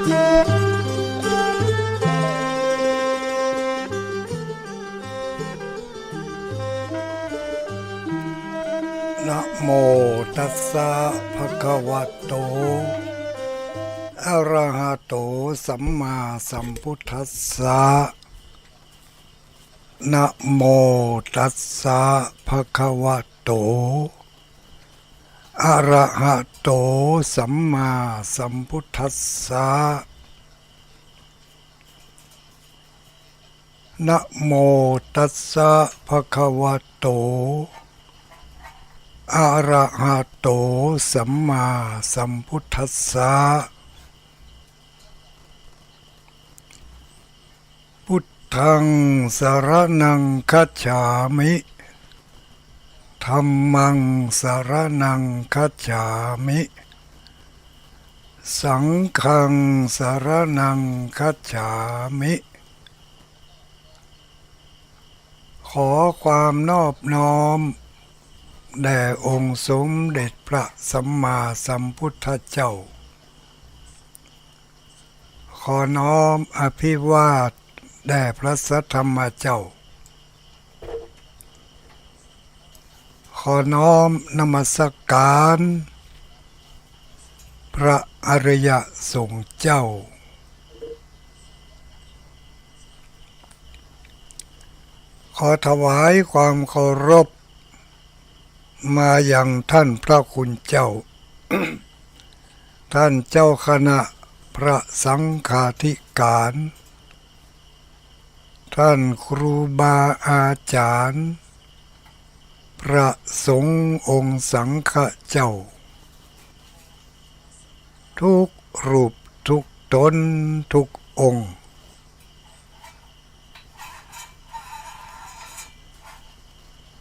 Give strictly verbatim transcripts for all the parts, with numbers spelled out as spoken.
นะโมตัสสะ ภะคะวะโต อะระหะโต สัมมาสัมพุทธัสสะ นะโมตัสสะ ภะคะวะโต อะระหะโต สัมมาสัมพุทธัสสะ นะโมตัสสะ ภะคะวะโต อะระหะโต สัมมาสัมพุทธัสสะ พุทธัง สรณัง คัจฉามิ ธัมมัง สรณัง คัจฉามิ สังฆัง สรณัง คัจฉามิ ขอความนอบน้อมแด่องค์สมเด็จพระสัมมาสัมพุทธเจ้า ขอน้อมอภิวาทแด่พระสัทธรรมเจ้า ขอน้อมนมัสการพระอริยสงฆ์เจ้า ขอถวายความเคารพมายังท่านพระคุณเจ้า ท่านเจ้าคณะพระสังฆาธิการ ท่านครูบาอาจารย์ พระสงฆ์องค์สังฆเจ้า ทุกรูปทุกตนทุกองค์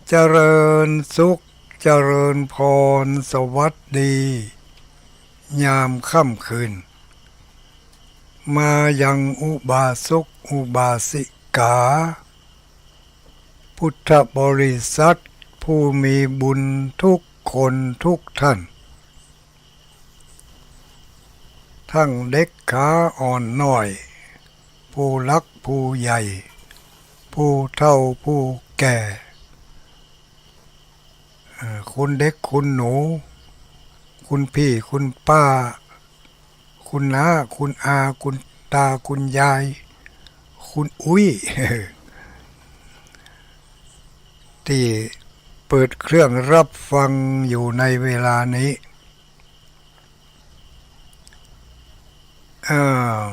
เจริญสุข เจริญพร สวัสดี ยามค่ำคืน มายังอุบาสกอุบาสิกา พุทธบริษัทผู้มีบุญทุกคนทุกท่าน ทั้งเด็กขาอ่อนน้อย ผู้หลักผู้ใหญ่ ผู้เฒ่าผู้แก่ เอ่อ คุณเด็กคุณหนู คุณพี่คุณป้า คุณน้าคุณอา คุณตาคุณยาย คุณอุ๊ย ตี้เปิดเครื่องรับฟังอยู่ในเวลานี้ เอ่อ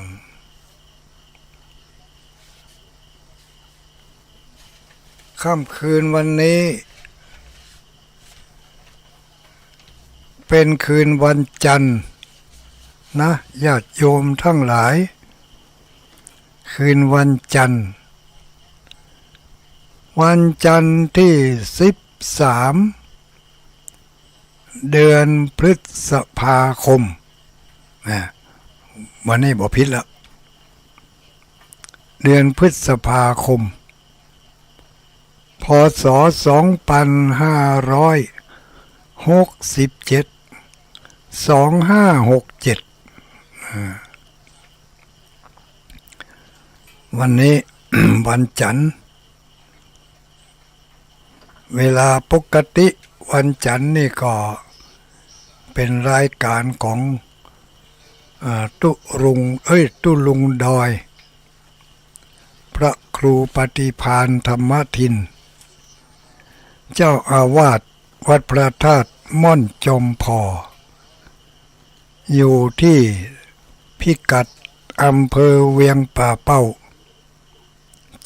ค่ำคืนวันนี้ เป็นคืนวันจันทร์นะ ญาติโยมทั้งหลาย คืนวันจันทร์ วันจันทร์ที่สิบสาม เดือนพฤษภาคม นะ วันนี้บ่ผิดละ เดือนพฤษภาคม พ.ศ. สองพันห้าร้อยหกสิบเจ็ด สองห้าหกเจ็ด อ่า วันนี้ วันจันทร์ เวลาปกติวันจันทร์นี่ก็เป็นรายการของ อ่า ตุลุง เอ้ย ตุลุงดอย พระครูปฏิภาณธรรมทิน เจ้าอาวาสวัดพระธาตุม่อนจอมผ่อ อยู่ที่พิกัดอำเภอเวียงป่าเป้า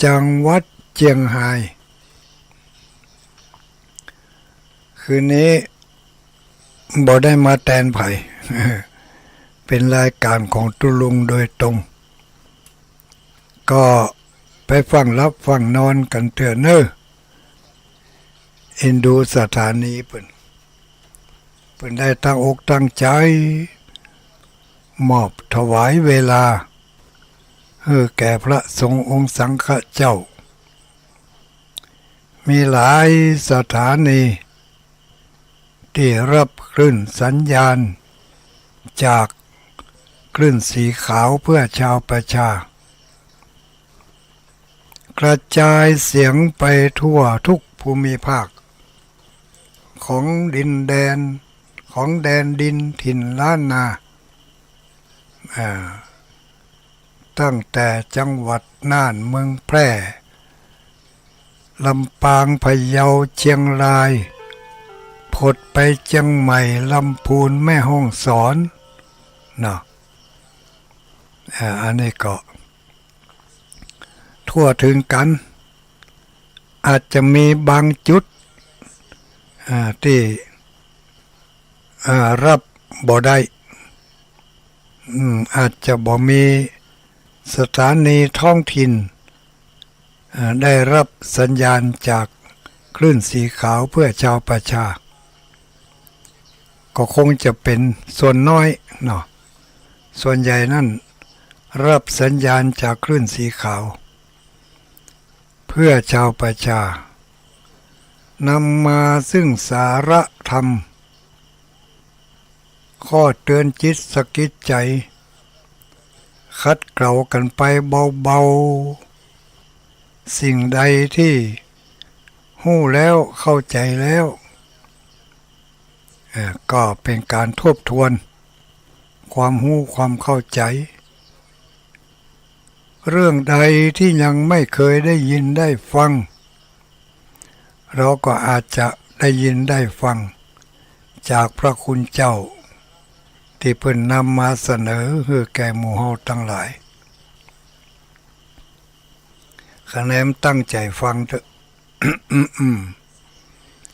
จังหวัดเจียงฮาย คืนนี้บ่ได้มาแตนไผ เป็นรายการของตุลุงโดยตรง ก็ไปฟังหลับฟังนอนกั๋นเตื้อะเน่อ เอ็นดูสถานีเปิ้น เปิ้นได้ตั้งอกตั้งใจ๋ มอบถวายเวลา หื้อแก่พระสงฆ์องค์สังฆเจ้า มีหลายสถานี ตี้ฮับคลื่นสัญญาณจาก คลื่นสีขาวเพื่อชาวประชา กระจายเสียงไปทั่วทุกภูมิภาค ของดินแดน ของแดนดินถิ่นล้านนา อ่า ตั้งแต่จังหวัดน่าน เมืองแพร่ ลำปาง พะเยา เชียงราย ผดไปเจียงใหม่ ลำพูน แม่ฮ่องสอน เนาะ อ่า อันนี้ก็ทั่วถึงกั๋น อาจจะมีบางจุด อ่า ตี้ อ่า ฮับบ่ได้ อืม อาจจะบ่มีสถานีท้องถิ่น อ่า ได้ฮับสัญญาณจากคลื่นสีขาวเพื่อชาวประชา ก็คงจะเป๋นส่วนน้อยเนาะ ส่วนใหญ่นั้นฮับสัญญาณจากคลื่นสีขาว เพื่อชาวประชา นำมาซึ่งสาระธรรม ข้อเตือนจิตสะกิดใจ๋ ขัดเกลากั๋นไปเบาๆ สิ่งใดตี้ฮู้แล้วเข้าใจ๋แล้ว เอ่อ ก็เป๋นก๋านทบทวนความฮู้ความเข้าใจ๋ เรื่องใดตี้ยังไม่เคยได้ยินได้ฟัง เราก็อาจจะได้ยินได้ฟังจากพระคุณเจ้า ตี้เปิ้นนำมาเสนอหื้อแก่หมู่เฮาตังหลาย คะแนนตั้งใจ๋ฟังเต๊อะ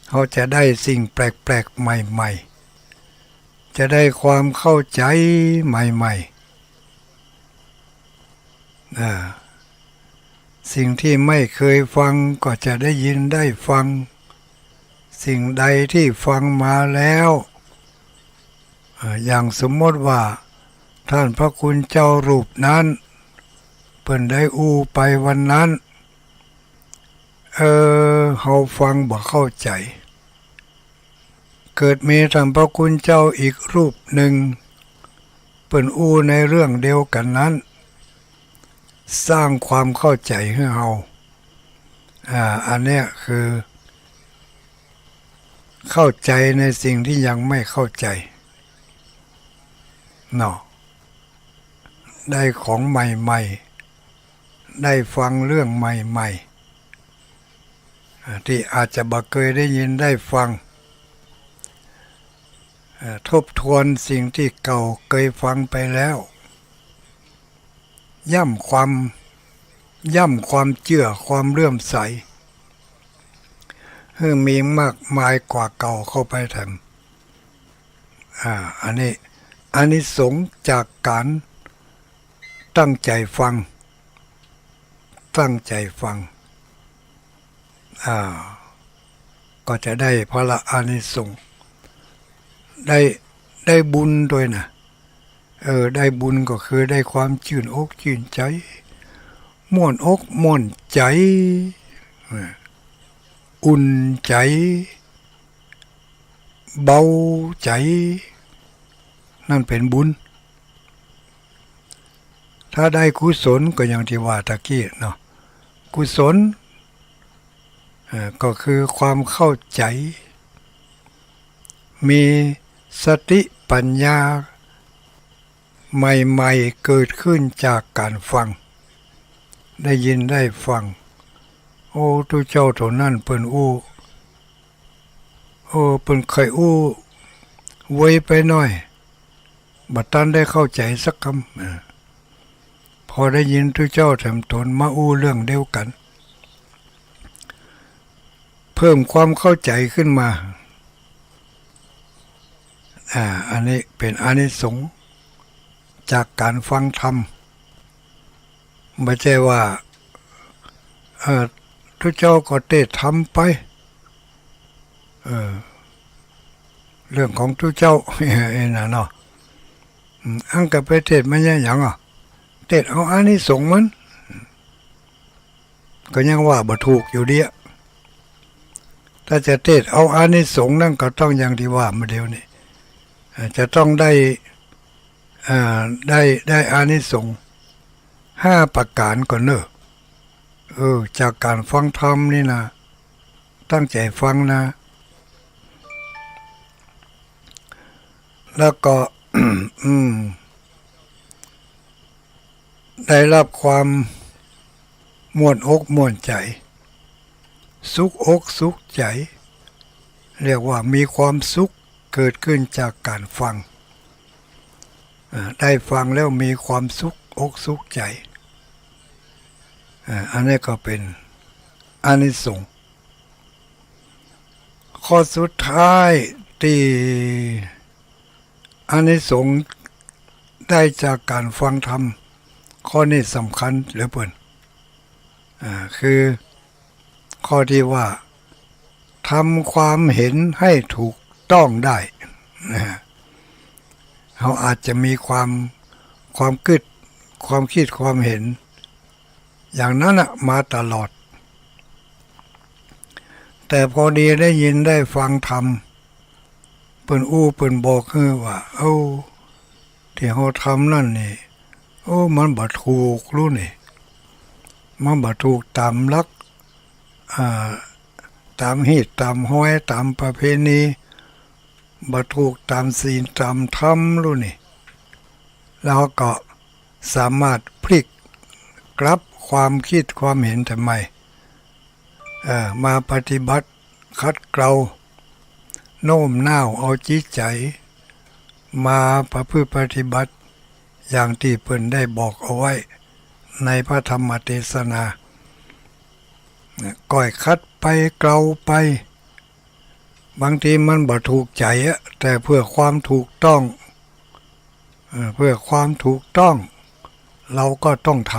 เฮาจะได้สิ่งแปลกๆ ใหม่ๆ จะได้ความเข้าใจ๋ใหม่ๆ อ่า สิ่งตี้ไม่เคยฟังก็จะได้ยินได้ฟัง สิ่งใดตี้ฟังมาแล้ว อ่า อย่างสมมติว่า ต้านพระคุณเจ้ารูปนั้น เปิ้นได้อู้ไปวันนั้น เออ เฮาฟังบ่เข้าใจ๋ เกิดมีต้านพระคุณเจ้าอีกรูปนึ่ง เปิ้นอู้ในเรื่องเดียวกั๋นนั้น สร้างความเข้าใจ๋หื้อเฮา อ่า อันเนี้ยคือ เข้าใจ๋ในสิ่งตี้ยังไม่เข้าใจ๋ เนาะ ได้ของใหม่ๆ ได้ฟังเรื่องใหม่ๆ อ่า ตี้อาจจะบ่เกยได้ยินได้ฟัง เอ่อ ทบทวนสิ่งตี้เก่าเกยฟังไปแล้ว ย่ำความ ย่ำความเจื้อความเลื่อมใส หื้อมีมากมายกว่าเก่าเข้าไปแถม อ่า อันนี้ อานิสงส์จากก๋านตั้งใจ๋ฟัง ตั้งใจ๋ฟัง อ่า ก็จะได้ผละอานิสงส์ ได้ ได้บุญตวยนะ เออ ได้บุญก็คือได้ความจื้นอกจื้นใจ๋ ม่วนอกม่วนใจ๋ เออ อุ่นใจ๋ เบาใจ๋ นั่นเป๋นบุญ ถ้าได้กุศลก็อย่างตี้ว่าตะกี้เนาะ กุศล เอ่อ ก็คือความเข้าใจ๋ มีสติปัญญาใหม่ๆ เกิดขึ้นจากก๋านฟัง ได้ยินได้ฟัง โอ้ ตุ๊เจ้าโตนั้นเปิ้นอู้ โอ้ เปิ้นใค่อู้ไวไปหน้อย บ่ตันได้เข้าใจ๋สักกำ เออ พอได้ยินตุ๊เจ้าแถมตนมาอู้เรื่องเดียวกั๋น เพิ่มความเข้าใจ๋ขึ้นมา อ่า อันนี้เป๋นอานิสงส์จากก๋านฟังธรรม บ่ใจ้ว่า เอ่อ ตุ๊เจ้าก็เตสน์ธรรมไป เออ เรื่องของตุ๊เจ้า เอ้ย น่ะเนาะ อืม อั้นก็ไปเตสน์มันหยังอ่ะ เตสน์เอาอานิสงส์มัน ก็ยังว่าบ่ถูกอยู่ดีอะ ถ้าจะเตสน์เอาอานิสงส์นั้นก็ต้องอย่างตี้ว่ามาเดี๋ยวนี้ เอ่อ จะต้องได้ อ่า ได้ ได้อานิสงส์ห้าประก๋านก่อเน่อ เออ จากก๋านฟังธรรมนี่นะ ตั้งใจ๋ฟังนะ แล้วก็ อืม ได้ฮับความม่วนอกม่วนใจ๋ สุขอกสุขใจ๋ เรียกว่ามีความสุขเกิดขึ้นจากก๋านฟัง อ่า ได้ฟังแล้วมีความสุขอกสุขใจ๋ อ่า อันนี้ก็เป๋นอานิสงส์ ข้อสุดท้ายตี้อานิสงส์ได้จากก๋านฟังธรรม ข้อนี้สำคัญเหลือเกิน อ่า คือข้อตี้ว่า ทำความเห็นให้ถูกต้องได้ นะฮะ เฮาอาจจะมีความ ความกึ๊ด ความกึ๊ดความเห็น อย่างนั้นน่ะ มาตลอด แต่พอดีได้ยินได้ฟังธรรม เปิ้นอู้เปิ้นบอกหื้อว่า โอ้ ตี้เฮาทำนั้นนี่ โอ้ มันบ่ถูกลูนี่ มันบ่ถูกต๋ามหลัก อ่า ต๋ามฮีตต๋ามฮอย ต๋ามประเพณี บ่ถูกต๋ามศีลต๋ามธรรมลูนี่ แล้วก็สามารถพลิกกลับความกึ๊ดความเห็นแต่ใหม่ เอ่อ มาปฏิบัติขัดเกลา โน้มน้าวเอาจิตใจ๋ มาประพฤติปฏิบัติ อย่างตี้เปิ้นได้บอกเอาไว้ในพระธรรมเตสนา ก้อยขัดไปเกลาไป บางทีมันบ่ถูกใจ๋อะ แต่เพื่อความถูกต้อง เอ่อ เพื่อความถูกต้อง เราก็ต้องท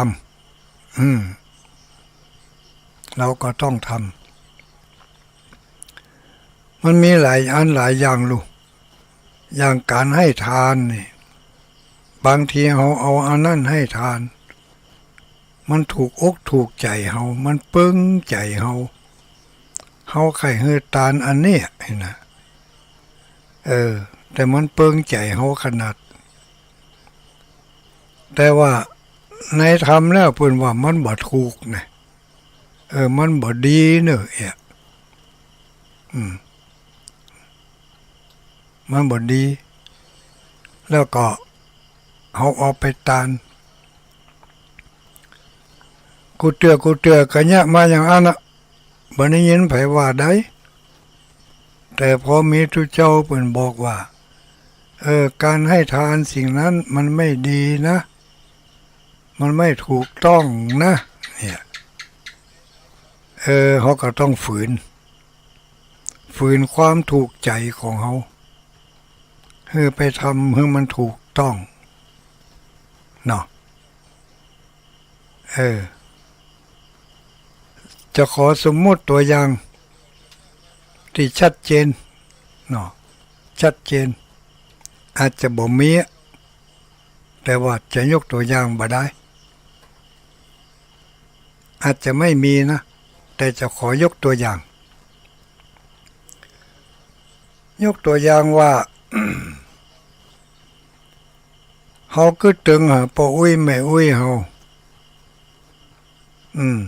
ำ อืม เราก็ต้องทำ มันมีหลายอันหลายอย่างลูก อย่างก๋านให้ทานนี่ บางทีเฮาเอาอันนั้นให้ทาน มันถูกอกถูกใจ๋เฮา มันเปิงใจ๋เฮา เฮาใค่หื้อตานอันเนี้ย หั้นนะ เออ แต่มันเปิงใจ๋เฮาขนาด แต่ว่าในธรรมแล้วเปิ้นว่ามันบ่ถูกนะ เออ มันบ่ดีเน่อเอะ อืม มันบ่ดี แล้วก็เฮาเอาไปตาน กู้เตื้อกู้เตื้อก็เยียะมาอย่างอั้นน่ะ บ่ได้ยินใผว่าใด แต่พอมีตุ๊เจ้าเปิ้นบอกว่า เออ ก๋านให้ทานสิ่งนั้นมันไม่ดีนะ มันไม่ถูกต้องนะ เนี่ย เออ เฮาก็ต้องฝืน ฝืนความถูกใจ๋ของเฮา หื้อไปทำหื้อมันถูกต้อง เนาะ เออ จะขอสมมุติตั๋วอย่างตี้ชัดเจน เนาะ ชัดเจน อาจจะบ่มีอะ แต่ว่าจะยกตั๋วอย่างบ่ได้ อาจจะไม่มีนะ แต่จะขอยกตั๋วอย่าง ยกตั๋วอย่างว่า เฮากึ๊ดเติงหาป้ออุ๊ยแม่อุ๊ยเฮา อืม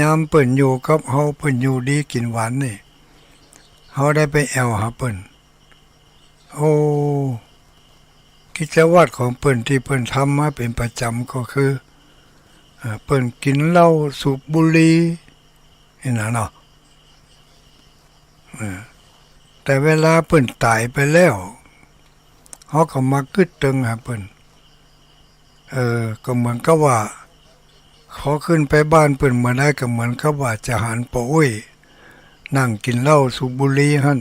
ยามเปิ้นอยู่กับเฮา เปิ้นอยู่ดีกิ๋นหวานนี่ เฮาได้ไปแอ่วหาเปิ้น โอ้ กิจวัตรของเปิ้นตี้เปิ้นทำมาเป๋นประจ๋ำก็คือ อ่า เปิ้นกิ๋นเหล้าสูบบุหรี่ นี่นะเนาะ อ่า แต่เวลาเปิ้นต๋ายไปแล้ว เฮาก็มากึ๊ดเติงหาเปิ้น เออ ก็เหมือนกับว่า พอขึ้นไปบ้านเปิ้นเมื่อใดก็เหมือนกับว่าจะหันป้ออุ๊ยนั่งกิ๋นเหล้าสูบบุหรี่หั้น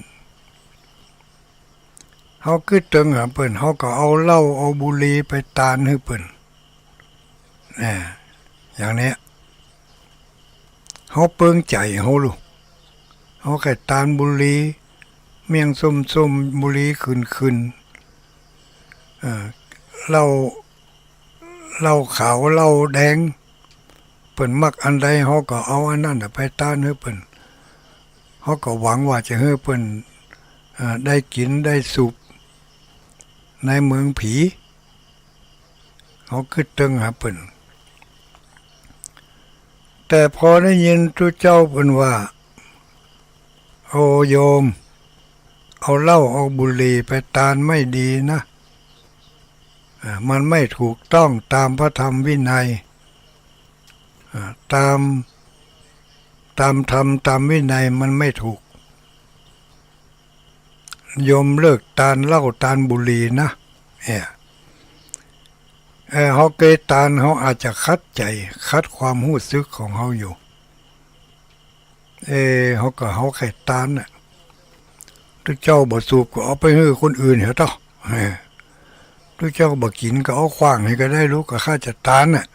เฮากึ๊ดเติงหาเปิ้น เฮาก็เอาเหล้าเอาบุหรี่ไปตานหื้อเปิ้น อ่า อย่างเนี้ย เฮาเปิงใจ๋เฮาลูก เฮาใค่ตานบุหรี่ เมี่ยงส้มๆ บุหรี่ขึ้นๆ เอ่อ เหล้า เหล้าขาว เหล้าแดง เปิ้นมักอันใด เฮาก็เอาอันนั้นน่ะไปตานหื้อเปิ้น เฮาก็หวังว่าจะหื้อเปิ้น เอ่อ ได้กิ๋นได้สูบในเมืองผี เขากึ๊ดเติงหาเปิ้น แต่พอได้ยินตุ๊เจ้าเปิ้นว่า โอ้โยม เอาเหล้าเอาบุหรี่ไปตานไม่ดีนะ อ่า มันไม่ถูกต้องตามพระธรรมวินัย อ่า ตาม ตามธรรม ตามวินัยมันไม่ถูก โยมเลิกตานเหล้าตานบุหรี่นะ เออ เออ เฮาเกยตาน เฮาอาจจะขัดใจ๋ ขัดความฮู้สึกของเฮาอยู่ เออ เฮาก็ เฮาใค่ตานน่ะ ตุ๊เจ้าบ่สูบก็เอาไปหื้อคนอื่นเหียเต้า เออ ตุ๊เจ้าบ่กิ๋นก็เอาขว้างหื้อก็ได้ ลูก ก็ข้าจะตานน่ะ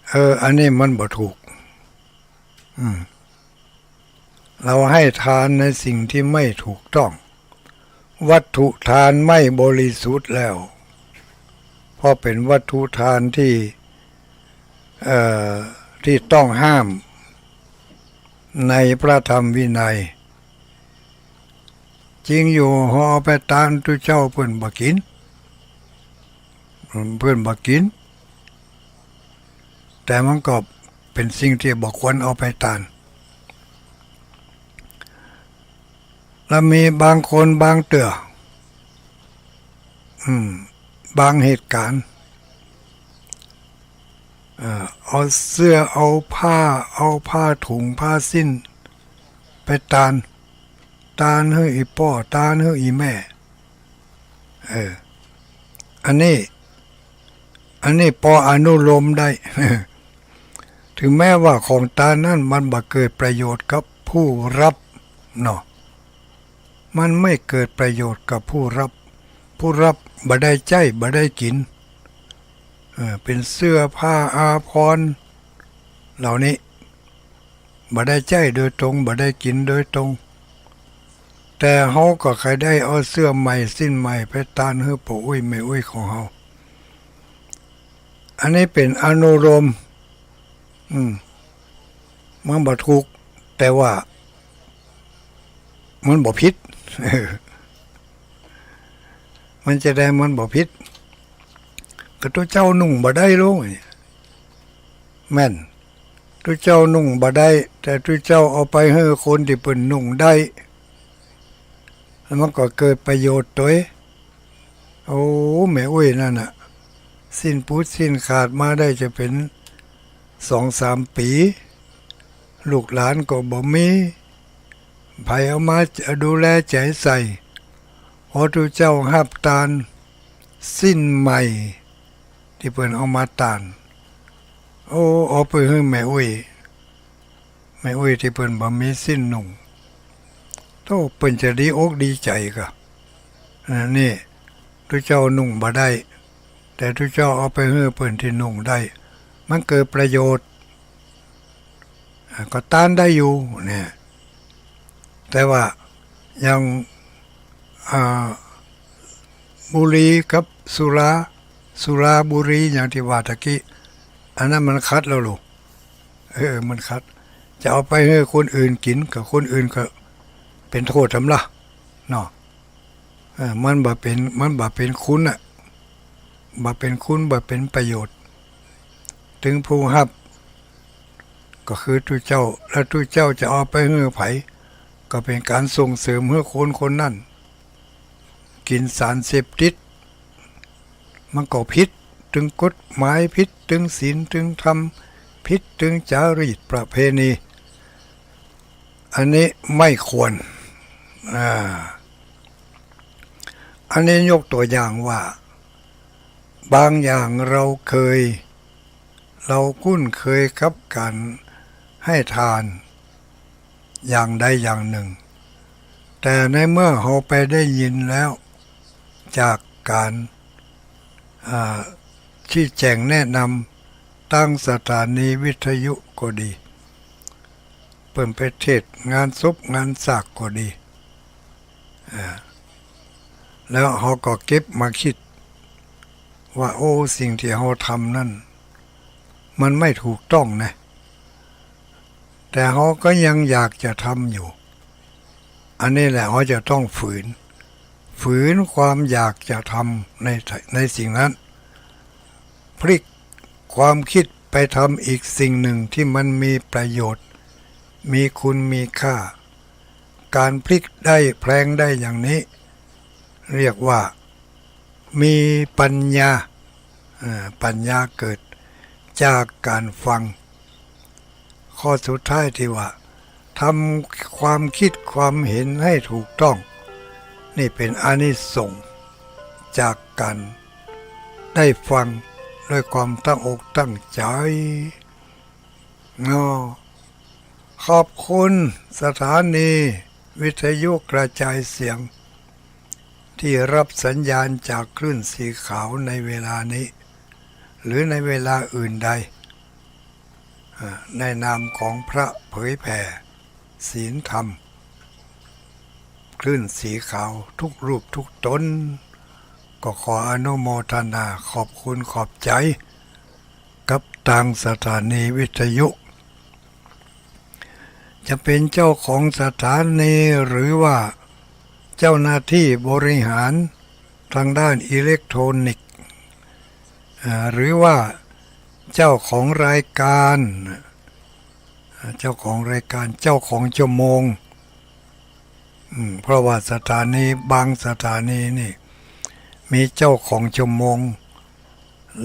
เออ อันนี้มันบ่ถูก อืม เราให้ทานในสิ่งที่ไม่ถูกต้อง วัตถุทานไม่บริสุทธิ์แล้ว เพราะเป๋นวัตถุทานที่ เอ่อ ที่ต้องห้ามในพระธรรมวินัย จริงอยู่ เฮาเอาไปตานตุ๊เจ้าเปิ้นบ่กิ๋น เปิ้นบ่กิ๋น แต่มันก็เป๋นสิ่งที่บ่ควรเอาไปตาน แล้วมีบางคนบางเตื้อ อืม บางเหตุก๋ารณ์ เอ่อ เอาเสื้อ เอาผ้า เอาผ้าถุง ผ้าสิ้น ไปตาน ตานหื้ออี่ป้อ ตานหื้ออี่แม่ เออ อันนี้ อันนี้ปออนุโลมได้ ถึงแม้ว่าของตานนั้นมันบ่เกิดประโยชน์กับผู้รับเนาะ มันไม่เกิดประโยชน์กับผู้รับ ผู้รับบ่ได้ใจ๊ บ่ได้กิ๋น เออ เป๋นเสื้อผ้าอาภรณ์เหล่านี้ บ่ได้ใจ๊โดยตรง บ่ได้กิ๋นโดยตรง แต่เฮาก็ใค่ได้เอาเสื้อใหม่สิ้นใหม่ไปตานหื้อป้ออุ๊ยแม่อุ๊ยของเฮา อันนี้เป๋นอนุโลม อืม มันบ่ถูก แต่ว่ามันบ่ผิด มันจะได้มันบ่ผิด ก็ตุ๊เจ้านุ่งบ่ได้ลอ แม่น ตุ๊เจ้านุ่งบ่ได้ แต่ตุ๊เจ้าเอาไปหื้อคนตี้เปิ้นนุ่งได้ แล้วมันก็เกิดประโยชน์ตวย โอ้ แม่อุ๊ยนั่นน่ะ สิ้นปูดสิ้นขาดมาได้จะเป๋นสองสามปี๋ ลูกหลานก็บ่มี ใผเอามาดูแลใจ๋ใส่ พอตุ๊เจ้าฮับตานสิ้นใหม่ตี้เปิ้นเอามาตาน โอ้ เอาไปหื้อแม่อุ๊ย แม่อุ๊ยตี้เปิ้นบ่มีสิ้นนุ่ง โธ่ เปิ้นจะดีอกดีใจ๋ก่า อันนี้ตุ๊เจ้านุ่งบ่ได้ แต่ตุ๊เจ้าเอาไปหื้อเปิ้นตี้นุ่งได้ มันเกิดประโยชน์ อ่า ก็ตานได้อยู่เนี่ย แต่ว่าอย่าง อ่า บุหรี่กับสุรา สุราบุหรี่อย่างตี้ว่าตะกี้ อันนั้นมันขัดแล้วลูก เออ มันขัด จะเอาไปหื้อคนอื่นกิ๋น ก็คนอื่นก็เป๋นโต้ษตำละเนาะ เออ มันบ่เป๋น มันบ่เป๋นคุณน่ะ บ่เป๋นคุณ บ่เป๋นประโยชน์ เถิงผู้ฮับ ก็คือตุ๊เจ้า แล้วตุ๊เจ้าจะเอาไปหื้อใผ ก็เป๋นก๋านส่งเสริมหื้อคนคนนั้น กิ๋นสารเสพติด มันก็ผิดเถิงกฎหมาย ผิดเถิงศีลเถิงธรรม ผิดเถิงจารีตประเพณี อันนี้ไม่ควร อ่า อันนี้ยกตัวอย่างว่า บางอย่างเราเคย เราคุ้นเคยกับก๋านให้ทานอย่างใดอย่างนึ่ง แต่ในเมื่อเฮาไปได้ยินแล้ว จากก๋าน อ่า ชี้แจ๋งแนะนำ ตางสถานีวิทยุก็ดี เปิ้นไปเทศน์งานศพงานซากก็ดี อ่า แล้วเฮาก็เก็บมาคิดว่า โอ้ สิ่งตี้เฮาทำนั้น มันไม่ถูกต้องนะ แต่เฮาก็ยังอยากจะทำอยู่ อันนี้แหละเฮาจะต้องฝืน ฝืนความอยากจะทำใน ในสิ่งนั้น พลิกความคิดไปทำอีกสิ่งหนึ่งที่มันมีประโยชน์ มีคุณมีค่า การพลิกได้แปลงได้อย่างนี้ เรียกว่ามีปัญญา อ่า ปัญญาเกิดจากการฟัง ข้อสุดท้ายที่ว่า ทำความคิดความเห็นให้ถูกต้อง นี่เป็นอานิสงส์จากการได้ฟังด้วยความตั้งอกตั้งใจเนาะ ขอบคุณสถานีวิทยุกระจายเสียง ที่รับสัญญาณจากคลื่นสีขาวในเวลานี้ หรือในเวลาอื่นใด อ่า ในนามของพระเผยแผ่ศีลธรรม คลื่นสีขาวทุกรูปทุกตน ก็ขออนุโมทนาขอบคุณขอบใจกับตางสถานีวิทยุ จะเป็นเจ้าของสถานีหรือว่าเจ้าหน้าที่บริหารทางด้านอิเล็กทรอนิกส์ อ่า หรือว่าเจ้าของรายการ อ่า เจ้าของรายการ เจ้าของชั่วโมง อืม เพราะว่าสถานี บางสถานีนี่ มีเจ้าของชั่วโมง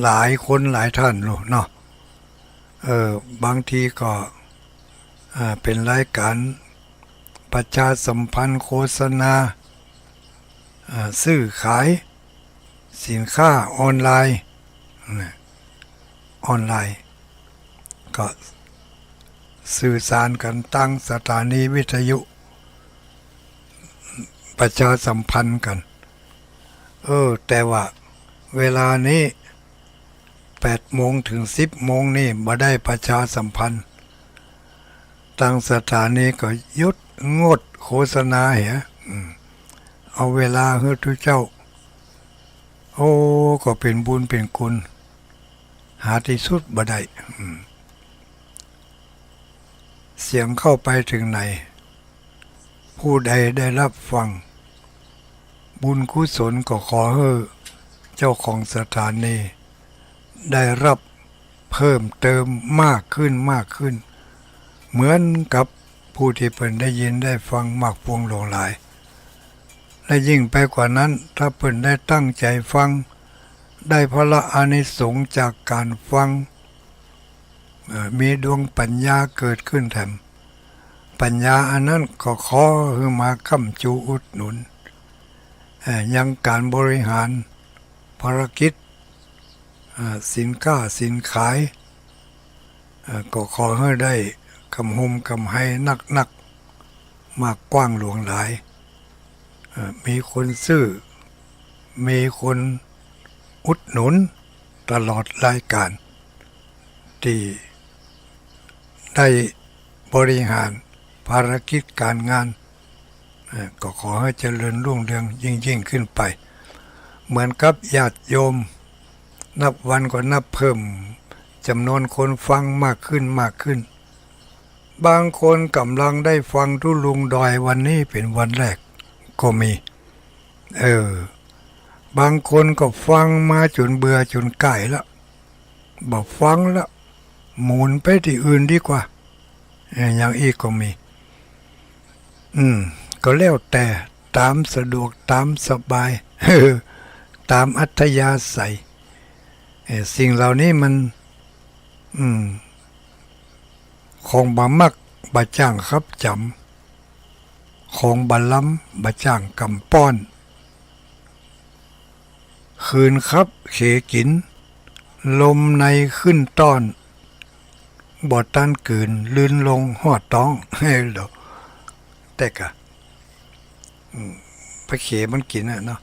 หลายคนหลายท่านลูกเนาะ เออ บางทีก็ อ่า เป็นรายการประชาสัมพันธ์โฆษณา อ่า ซื้อขายสินค้าออนไลน์ นะ ออนไลน์ ก็สื่อสารกั๋นตางสถานีวิทยุ ประชาสัมพันธ์กั๋น เออ แต่ว่าเวลานี้แปดโมงถึงสิบโมงนี่บ่ได้ประชาสัมพันธ์ ตางสถานีก็หยุดงดโฆษณาเหีย อืม เอาเวลาหื้อตุ๊เจ้า โอ้ ก็เป็นบุญเป็นคุณ หาตี้สุดบ่ได้ อืม เสียงเข้าไปถึงไหน ผู้ใดได้รับฟัง บุญกุศลก็ขอหื้อเจ้าของสถานี ได้รับเพิ่มเติมมากขึ้น มากขึ้น เหมือนกับผู้ตี้เปิ้นได้ยินได้ฟังมากปวงหลวงหลาย และยิ่งไปกว่านั้น ถ้าเปิ้นได้ตั้งใจ๋ฟัง ได้ผละอานิสงส์จากการฟัง เอ่อ มีดวงปัญญาเกิดขึ้นแถม ปัญญาอันนั้นก็ขอหื้อมาค้ำจูอุดหนุน เอ่อ ยังการบริหารภารกิจ เอ่อ สินค้าสินขาย เอ่อ ก็ขอหื้อได้กำฮมกำไฮนักๆ มากกว้างหลวงหลาย เอ่อ มีคนซื้อ มีคนอุดหนุนตลอดรายการ ตี้ได้บริหารภารกิจการงาน เอ่อ ก็ขอหื้อเจริญรุ่งเรืองยิ่งๆ ขึ้นไป เหมือนกับญาติโยม นับวันก็นับเพิ่มจ๋ำนวนคนฟังมากขึ้น มากขึ้น บางคนก่ำลังได้ฟังตุ๊ลุงดอยวันนี้เป๋นวันแรกก็มี เออ บางคนก็ฟังมาจ๋นเบื่อจ๋นก้ายละ บ่ฟังละ หมุนไปตี้อื่นดีกว่า เอ่อ อย่างอี้ก็มี อืม ก็แล้วแต่ต๋ามสะดวกต๋ามสบาย ต๋ามอัธยาศัย เอ่อ สิ่งเหล่านี้มัน อืม ของบ่มักบ่จ้างขับจ๋ำ ของบ่ล้ำบ่จ้างกำป้อน ขืนขับเขกิ๋น ลมในขึ้นต้อน บ่ตันกื๋น ลืนลงฮอดต๊อง เฮ้ย โหล แต่กะ อืม ไปเขมันกิ๋นน่ะเนาะ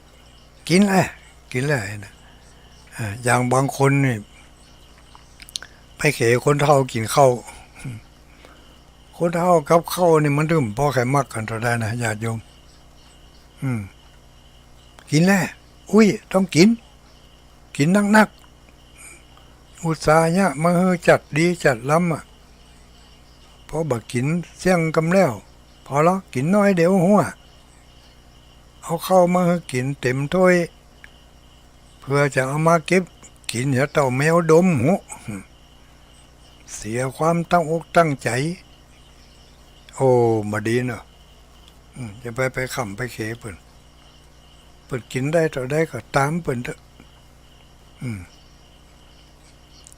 กิ๋นแหละ กิ๋นแหละนะ อ่า อย่างบางคนนี่ ไปเขคนเฒ่ากิ๋นข้าว คนเฒ่ากับข้าวนี่มันตึงบ่ค่อยมักกั๋นเต้าใดนะ ญาติโยม อืม กิ๋นแหละ อุ๊ย ต้องกิ๋น กิ๋นนักๆ อุตส่าห์เยียะมาหื้อจัดดีจัดล้ำอะ พอบ่กิ๋นเสี้ยงกำแล้ว พอละ กิ๋นน้อยเดี๋ยวหั้ว เอาข้าวมาหื้อกิ๋นเต๋มถ้วย เปื้อจะเอามาเก็บ กิ๋นเหียเต้าแมวดม โห เสียความตั้งอกตั้งใจ๋ โอ้ บ่ดีเนาะ อืม จะไป ไปข่ำไปเขเปิ้น เปิ้นกิ๋นได้เต้าใดก็ต๋ามเปิ้นเต๊อะ อืม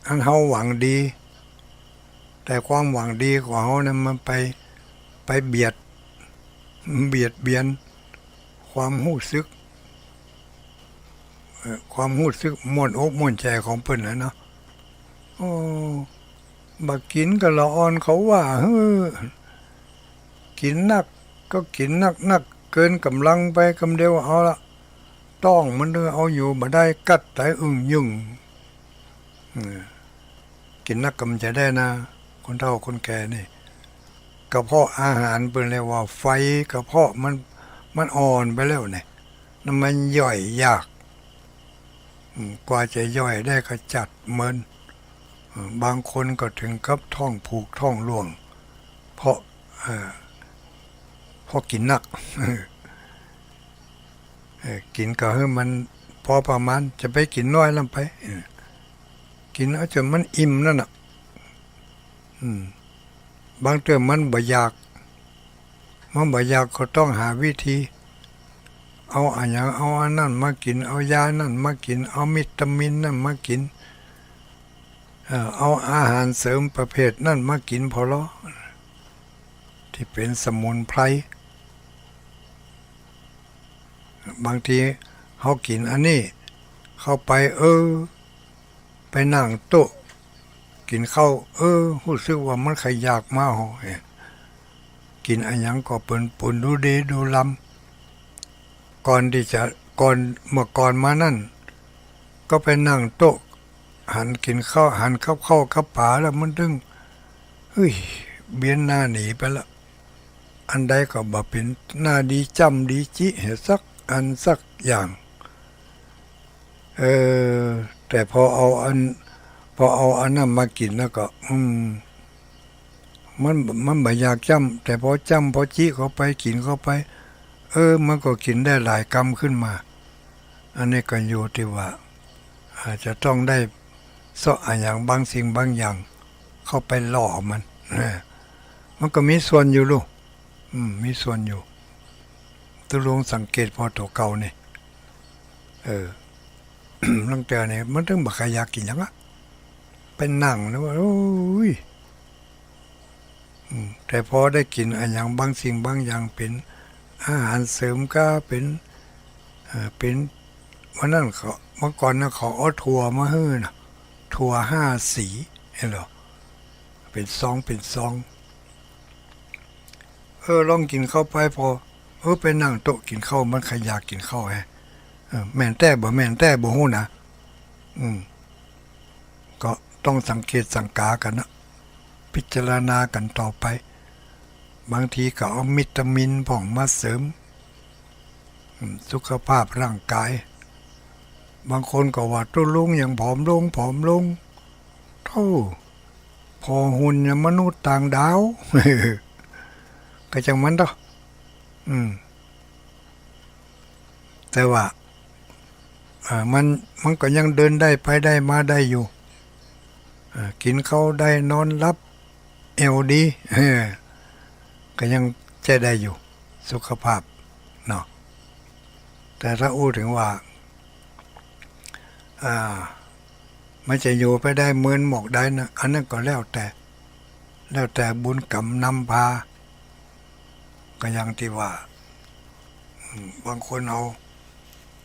อันเฮาหวังดี แต่ความหวังดีของเฮานั้นมันไป ไปเบียด เบียดเบียนความฮู้สึก เอ่อ ความฮู้สึกม่วนอกม่วนใจ๋ของเปิ้นน่ะเนาะ โอ้ บ่ากิ๋นก็ละอ่อนเขาว่า หื้อ กิ๋นนักก็กิ๋นนักๆ เกินก๋ำลังไป กำเดียวเอาละ ต๊องมันเอาอยู่บ่ได้ กัดต๋ายอึ้งยึ้ง เออ กิ๋นนักก็บ่ใจ้แต๊นะ คนเฒ่าคนแก่นี่ กระเพาะอาหารเปิ้นเรียกว่าไฟกระเพาะมัน มันอ่อนไปแล้วเนี่ย นั้นมันย่อยยาก อืม กว่าจะย่อยได้ก็จัดเมิน เออ บางคนก็เถิงกับท้องผูกท้องร่วง เพราะ เอ่อ เพราะกิ๋นนัก เออ กิ๋นก็หื้อมันพอประมาณ จะไปกิ๋นน้อยล้ำไป เออ กิ๋นเอาจ๋นมันอิ่มนั่นน่ะ อืม บางเตื้อมันบ่อยาก มันบ่อยากก็ต้องหาวิธี เอาอะหยัง เอาอันนั้นมากิ๋น เอายานั้นมากิ๋น เอาวิตามินนั้นมากิ๋น เอ่อ เอาอาหารเสริมประเภทนั้นมากิ๋นผ่อลอ ตี้เป๋นสมุนไพร บางทีเฮากิ๋นอันนี้เข้าไป เออ ไปนั่งโต๊ะกิ๋นข้าว เออ ฮู้สึกว่ามันขยากมาหอ กิ๋นอะหยังก็เปินๆ ดูดีดูลำ ก่อนตี้จะ ก่อน เมื่อก่อนมานั้น ก็ไปนั่งโต๊ะ หันกิ๋นข้าว หันกับข้าวกับป๋าแล้วมันตึง เฮ้ย เบียนหน้าหนีไปละ อันใดก็บ่เป๋นหน้าดีจ้ำดีจิเหียสักอันสักอย่าง เออ แต่พอเอาอัน พอเอาอันนั้นมากิ๋นแล้วก็ อืม มัน มันบ่อยากจ้ำ แต่พอจ้ำพอจิเข้าไป กิ๋นเข้าไป เออ มันก็กิ๋นได้หลายกำขึ้นมา อันนี้ก็อยู่ตี้ว่า อาจจะต้องได้เซาะอะหยังบางสิ่งบางอย่างเข้าไปหล่อมัน เออ มันก็มีส่วนอยู่ลูก อืม มีส่วนอยู่ ตุ๊ลุงสังเกตผ่อตั๋วเก่านี่ เออ ตั้งแต่นี่มันตึงบ่ใค่อยากกิ๋นหยังอะ ไปนั่งแล้วว่า โอ้ย อืม แต่พอได้กิ๋นอะหยังบางสิ่งบางอย่างเป๋นอาหารเสริมก้า เป๋น เอ่อ เป๋น วันนั้นเขา เมื่อก่อนนะเขาเอาถั่วมาหื้อนะ ถั่วห้าสี หันก่อ เป๋นซอง เป๋นซอง เออ ลองกิ๋นเข้าไปพอ เออ ไปนั่งโต๊ะกิ๋นข้าว มันใค่อยากกิ๋นข้าวแฮะ เออ แม่นแต๊บ่แม่นแต๊บ่ฮู้นะ อืม ก็ต้องสังเกตสังกากั๋นนะ พิจารณากั๋นต่อไป บางทีก็เอาวิตามินพ่องมาเสริม อืม สุขภาพร่างกาย บางคนก็ว่าตุ๊ลุงยังผอมลง ผอมลง โธ่ ผ่อหุ่นอย่างมนุษย์ต่างดาว ก็จังมันเต๊อะ อืม แต่ว่า เอ่อ มัน มันก็ยังเดินได้ไปได้มาได้อยู่ เอ่อ กิ๋นข้าวได้นอนหลับ แอ่วดี เออ ก็ยังใจ๊ได้อยู่ สุขภาพเนาะ แต่ถ้าอู้เถิงว่า อ่า มันจะอยู่ไปได้เหมือนหมอกได้นะ อันนั้นก็แล้วแต่ แล้วแต่บุญกรรมนำพา ก็อย่างตี้ว่า อืม บางคนเฮา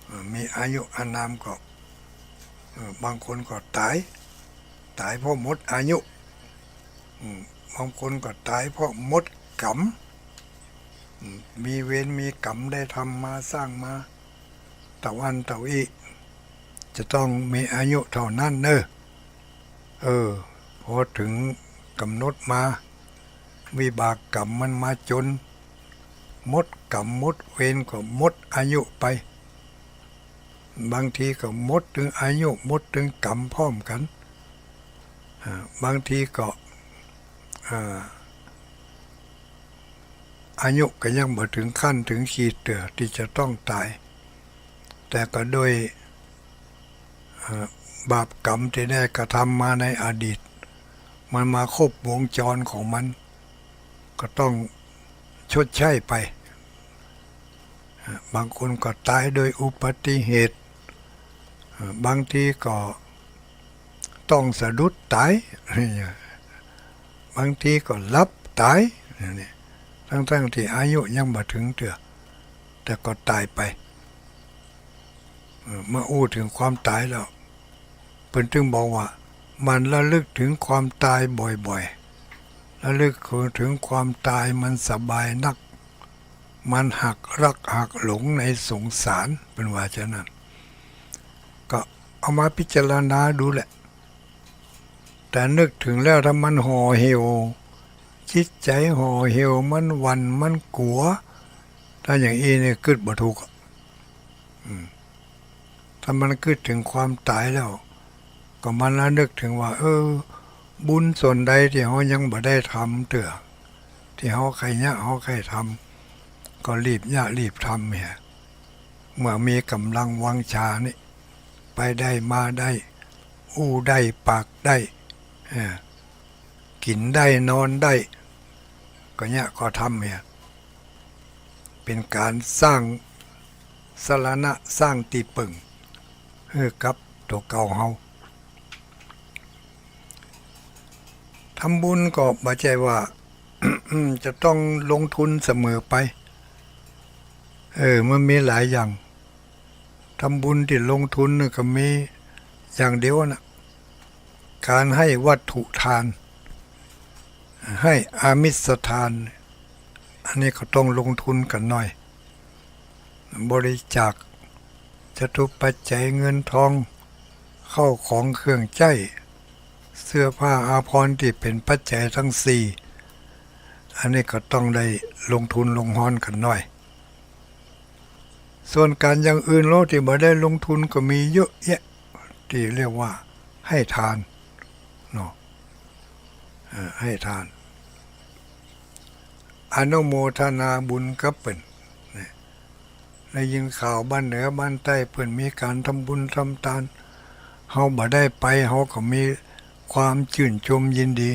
เอ่อ มีอายุอานามก็ เอ่อ บางคนก็ต๋าย ต๋ายเพราะหมดอายุ อืม บางคนก็ต๋ายเพราะหมดกรรม อืม มีเวรมีกรรมได้ทำมาสร้างมา เต้าอั้นเต้าอี้ จะต้องมีอายุเต้านั้นเน่อ เออ พอเถิงก๋ำหนดมา วิบากกรรมมันมาจ๋น หมดกรรมหมดเวรก็หมดอายุไป บางทีก็หมดตึงอายุ หมดตึงกรรมพร้อมกั๋น อ่า บางทีก็ อ่า อายุก็ยังบ่เถิงขั้นเถิงขีดเตื้อตี้จะต้องต๋าย แต่ก็โดย เอ่อ บาปกรรมตี้ได้กระทำมาในอดีต มันมาครบวงจรของมัน ก็ต้องชดใช้ไป บางคนก็ต๋ายโดยอุบัติเหตุ บางทีก็ต้องสะดุดต๋าย บางทีก็หลับต๋าย นี่ ตั้งๆ ตี้อายุยังบ่เถิงเตื้อ แต่ก็ต๋ายไป เอ่อ เมื่ออู้เถิงความต๋ายแล้ว เปิ้นจึงบอกว่า หมั่นระลึกเถิงความต๋ายบ่อยๆ ระลึกเถิงความต๋ายมันสบายนัก มันหักลักหักหลงในสงสาร เปิ้นว่าจะนั้น ก็เอามาพิจารณาดูแหละ แต่นึกเถิงแล้วถ้ามันห่อเหี่ยว จิตใจ๋ห่อเหี่ยว มันหวั่น มันกั๋ว ถ้าอย่างอี้นี่กึ๊ดบ่ถูกอะ อืม ถ้ามันกึ๊ดเถิงความต๋ายแล้ว ก็มันระลึกเถิงว่า เออ บุญส่วนใดตี้เฮายังบ่ได้ทำเตื้อ ตี้เฮาใค่เยียะ เฮาใค่ทำ ก็รีบเยียะรีบทำเหีย เมื่อมีก๋ำลังวังชานี่ ไปได้มาได้ อู้ได้ปากได้ เออ กิ๋นได้นอนได้ ก็เยียะก็ทำเหีย เป๋นก๋านสร้างสรณะ สร้างตี้เปิ่งหื้อกับตั๋วเก่าเฮา ทำบุญก็บ่ใจ้ว่า จะต้องลงทุนเสมอไป เออ มันมีหลายอย่าง ทำบุญตี้ลงทุนนี่ก็มีอย่างเดียวน่ะ ก๋านให้วัตถุทาน ให้อามิสทาน อันนี้ก็ต้องลงทุนกั๋นหน่อย บริจาคจตุปัจจัยเงินทอง เข้าของเครื่องใจ๊ เสื้อผ้าอาภรณ์ตี้เป๋นปัจจัยตังสี่ อันนี้ก็ต้องได้ลงทุนลงฮอนกั๋นหน่อย ส่วนก๋านอย่างอื่นโลกตี้บ่ได้ลงทุนก็มีเยอะแยะ ตี้เรียกว่าให้ทานเนาะ เอ่อ ให้ทาน อนุโมทนาบุญกับเปิ้น นี่ ได้ยินข่าวบ้านเหนือบ้านใต้เปิ้นมีก๋านทำบุญทำตาน เฮาบ่ได้ไป เฮาก็มีความจื้นจมยินดี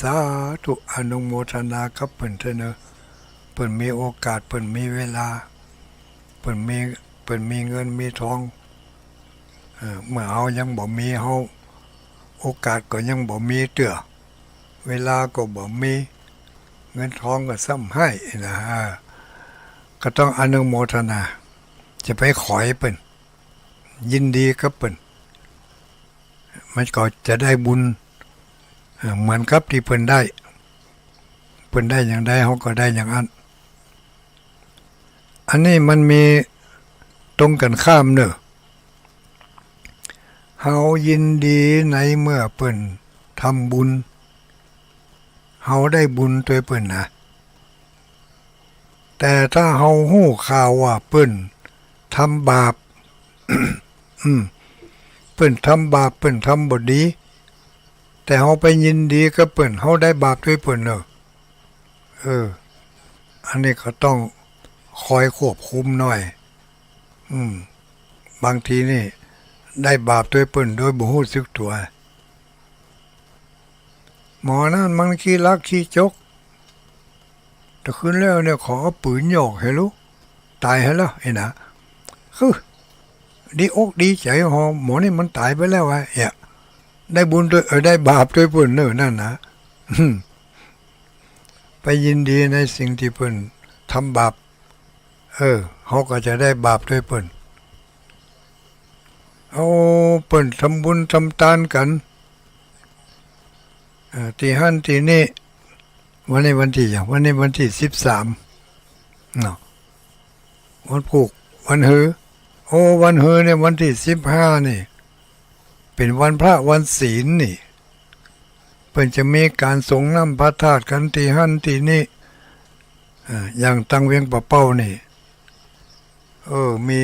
สาธุ อนุโมทนากับเปิ้นเต๊อะเนาะ เปิ้นมีโอกาส เปิ้นมีเวลา เปิ้นมี เปิ้นมีเงินมีทอง เอ่อ เมื่อเฮายังบ่มี เฮาโอกาสก็ยังบ่มีเตื้อ เวลาก็บ่มี เงินทองก็ซ้ำไห้นะ เออ ก็ต้องอนุโมทนา จะไปขอยเปิ้น ยินดีกับเปิ้น มันก็จะได้บุญ เอ่อ เหมือนกับตี้เปิ้นได้ เปิ้นได้อย่างใด เฮาก็ได้อย่างอั้น อันนี้มันมีตรงกั๋นข้ามเนาะ เฮายินดีในเมื่อเปิ้นทำบุญ เฮาได้บุญตวยเปิ้นนะ แต่ถ้าเฮาฮู้ข่าวว่าเปิ้นทำบาป อืม เปิ้นทำบาป เปิ้นทำบ่ดี แต่เฮาไปยินดีกับเปิ้น เฮาได้บาปตวยเปิ้นเนาะ เออ อันนี้ก็ต้องคอยควบคุมหน่อย อืม บางทีนี่ได้บาปตวยเปิ้นโดยบ่ฮู้สึกตั๋ว หมอนั้นมันขี้ลักขี้จก แต่คืนแล้วเนี่ยขอเอาปืนหยอกหื้อลูก ต๋ายหื้อแล้วไอ้หนา คือ ดีอกดีใจ๋ หอ หมอนี่มันต๋ายไปแล้ววะ เหีย ได้บุญตวย เออ ได้บาปตวยเปิ้นเนาะ นั่นนะ อืม ไปยินดีในสิ่งตี้เปิ้นทำบาป เออ เฮาก็จะได้บาปตวยเปิ้น เอา เปิ้นทำบุญทำตานกั๋น เอ่อ ตี้หั้นตี้นี่ วันนี้วันตี้หยัง วันนี้วันตี้สิบสามเนาะ วันพูก วันฮือ โอ้ วันฮือเนี่ยวันตี้สิบห้านี่ เป๋นวันพระวันศีลนี่ เปิ้นจะมีก๋านสรงน้ำพระธาตุกั๋นตี้หั้นตี้นี่ อ่า อย่างตังเวียงป่าเป้านี่ เออ มี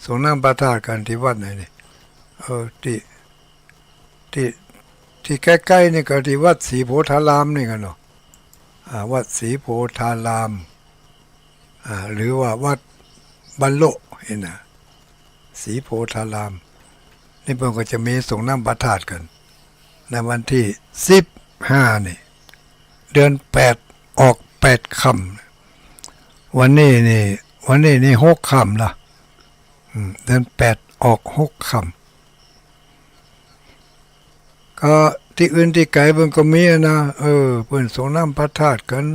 สรงน้ำพระธาตุกั๋นตี้วัดไหนนี่ เออ ตี้ ตี้ ตี้ใก้ๆ นี่ก็ตี้วัดศรีโพธารามนี่กั๋นเนาะ อ่า วัดศรีโพธาราม อ่า หรือว่าวัดบ้านโละนี่นะ ศรีโพธาราม นี่เปิ้นก็จะมีสรงน้ำพระธาตุกั๋น ในวันตี้สิบห้านี่ เดือนแปดออกแปดค่ำ วันนี้นี่ วันนี้นี่หกค่ำละ อืม เดือนแปดออกหกค่ำ ก็ตี้อื่นตี้ไก๋เปิ้นก็มีอะนะ เออ เปิ้นสรงน้ำพระธาตุกั๋น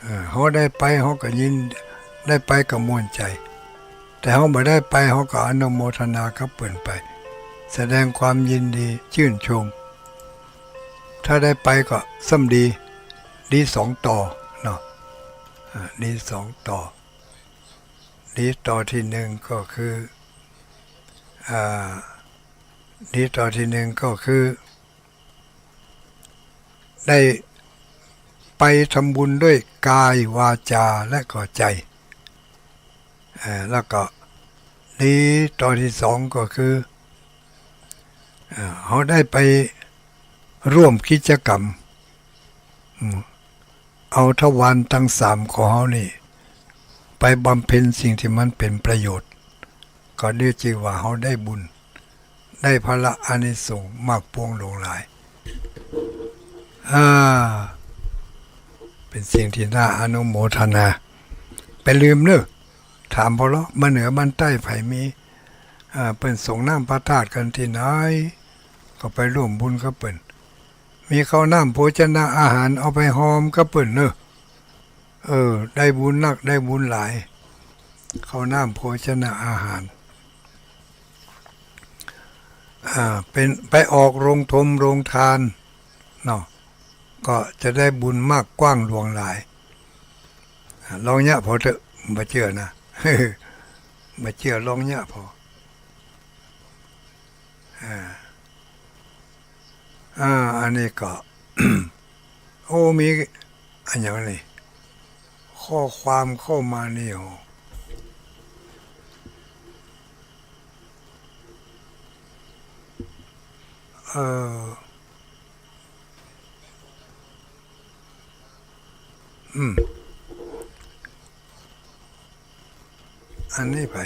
เออ เฮาได้ไปเฮาก็ยิน ได้ไปก็ม่วนใจ๋ แต่เฮาบ่ได้ไปเฮาก็อนุโมทนากับเปิ้นไป แสดงความยินดีจื้นชม ถ้าได้ไปก็ซ้ำดี ดีสองต่อเนาะ อ่า ดีสองต่อ ดีต่อตี้นึ่งก็คือ อ่า ดีต่อตี้นึ่งก็คือ ได้ไปทำบุญด้วยกายวาจาและก็ใจ๋ เอ่อ แล้วก็ดีต่อตี้สองก็คือ เอ่อ เฮาได้ไปร่วมกิจกรรม อืม เอาทวารตังสามของเฮานี่ ไปบำเพ็ญสิ่งตี้มันเป๋นประโยชน์ ก็ได้จื้อว่าเฮาได้บุญ ได้ผละอานิสงส์มากปวงหลวงหลาย อ่า เป๋นสิ่งตี้น่าอนุโมทนา บ่าลืมเน่อ ถามพ่อเลาะ บ้านเหนือบ้านใต้ใผมี อ่า เปิ้นสรงน้ำพระธาตุกั๋นตี้ไหน ก็ไปร่วมบุญกับเปิ้น มีข้าวน้ำโภชนะอาหารเอาไปฮอมกับเปิ้นเน่อ เออ ได้บุญนัก ได้บุญหลาย ข้าวน้ำโภชนะอาหาร อ่า เป๋นไปออกโฮงธงโฮงตานเนาะ ก็จะได้บุญมากกว้างหลวงหลาย อ่า ลองเยียะผ่อเต๊อะ บ่เจื้อนะ บ่เจื้อ ลองเยียะผ่อ อ่า อ่า อันนี้ก็ โอ้ มีอะหยังนี่ ข้อความเข้ามานี่ โอ้ เออ อืม อันนี้ใผ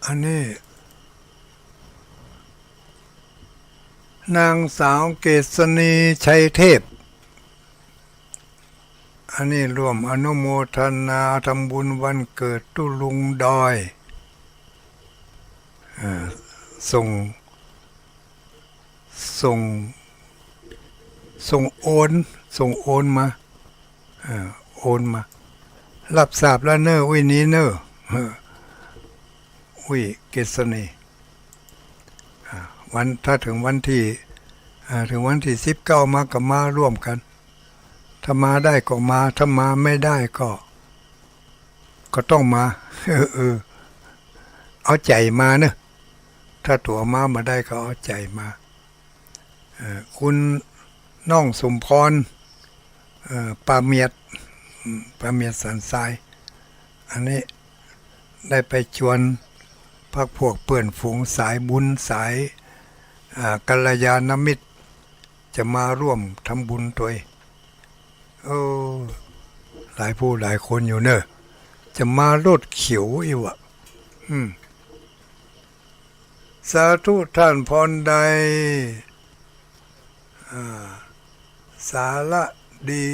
อันนี้ นางสาวเกษณี ชัยเทพ อันนี้ร่วมอนุโมทนาทำบุญวันเกิดตุ๊ลุงดอย เอ่อ ส่ง ส่ง ส่งโอน ส่งโอนมา เอ่อ โอนมา ฮับซาบแล้วเน่อ อุ๊ย นี้เน่อ เอ่อ อุ๊ย เกษณี อ่า วัน ถ้าเถิงวันตี้ อ่า เถิงวันตี้สิบเก้ามาก็มาร่วมกั๋น ถ้ามาได้ก็มา ถ้ามาไม่ได้ก็ ก็ต้องมา เออ เออ เอาใจ๋มาเน่อ ถ้าตั๋วมาบ่ได้ก็เอาใจ๋มา เอ่อ คุณน้องสมพร เอ่อ ป้าเมียด อืม ป้าเมียดสันทราย อันนี้ได้ไปจวนพรรคพวกเปื้อนฝูงสายบุญสาย อ่า กัลยาณมิตร จะมาร่วมทำบุญตวย เออ หลายผู้หลายคนอยู่เน่อ จะมารถเขียวอิวะ อืม สาธุท่านพรได อ่า สาระดี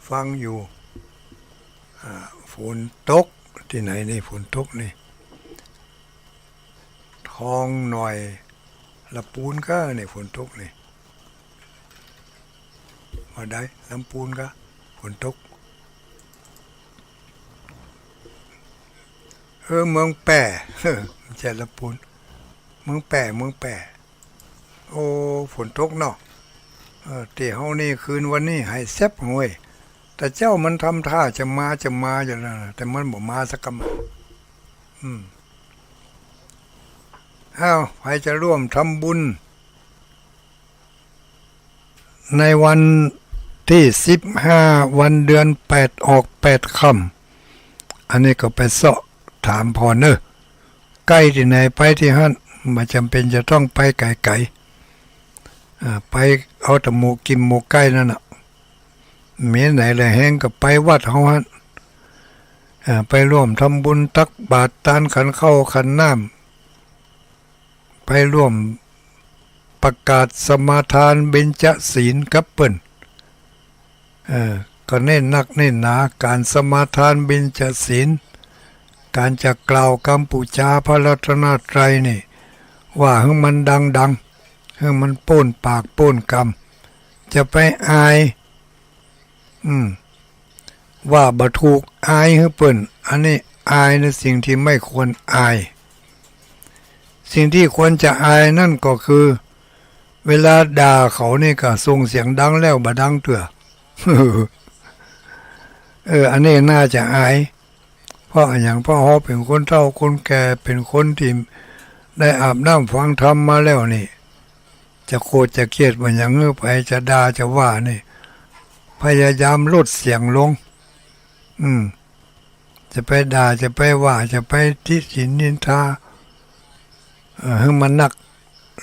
ฟังอยู่ อ่า ฝนตกตี้ไหนนี่ ฝนตกนี่ ทองหน่อย ละปูนก้านี่ ฝนตกนี่ ว่าได้ ลำปูนก้า ฝนตก เออ เมืองแป้ บ่ใจ้ลำปูน เมืองแป้ เมืองแป้ โอ้ ฝนตกเนาะ เออ ตี้เฮานี่คืนวันนี้ไหแซบเว้ย แต่เจ๊ามันทำท่าจะมา จะมาอยู่แล้วนะ แต่มันบ่มาสักกำ อืม อ้าว ใผจะร่วมทำบุญ ในวันตี้สิบห้า วันเดือนแปดออกแปดค่ำ อันนี้ก็ไปเซาะถามพ่อเน่อ ใก้ตี้ไหนไปตี้หั้น บ่จ๋ำเป๋นจะต้องไปไก๋ๆ อ่า ไปเอาแต่หมู่กิ๋มหมู่ใก้นั่นน่ะ มีไหนแหละแฮงก็ไปวัดเฮาหั้น อ่า ไปร่วมทำบุญตักบาตรตานขันข้าวขันน้ำ ไปร่วมประกาศสมาทานเบญจศีลกับเปิ้น เออ ก็เน้นนักเน้นหนาก๋านสมาทานเบญจศีล ก๋านจะกล่าวกำปู๋จาพระรัตนตรัยนี่ ว่าหื้อมันดังๆ หื้อมันโป้นปากโป้นกำ จะไปอาย อืม ว่าบ่ถูก อายหื้อเปิ้น อันนี้อายในสิ่งที่ไม่ควรอาย สิ่งที่ควรจะอายนั่นก็คือ เวลาด่าเขานี่ก็ส่งเสียงดังแล้วบ่ดังเตื้อ เออ อันนี้น่าจะอาย เพราะอะหยัง เพราะเฮาเป๋นคนเฒ่าคนแก่ เป๋นคนตี้ได้อาบน้ำฟังธรรมมาแล้วนี่ จะโกรธจะเกลียดบ่าหยังหื้อไผ จะด่าจะว่านี่ พยายามลดเสียงลง อืม จะไปด่า จะไปว่า จะไปติฉินนินทา เอ่อ หื้อมันนัก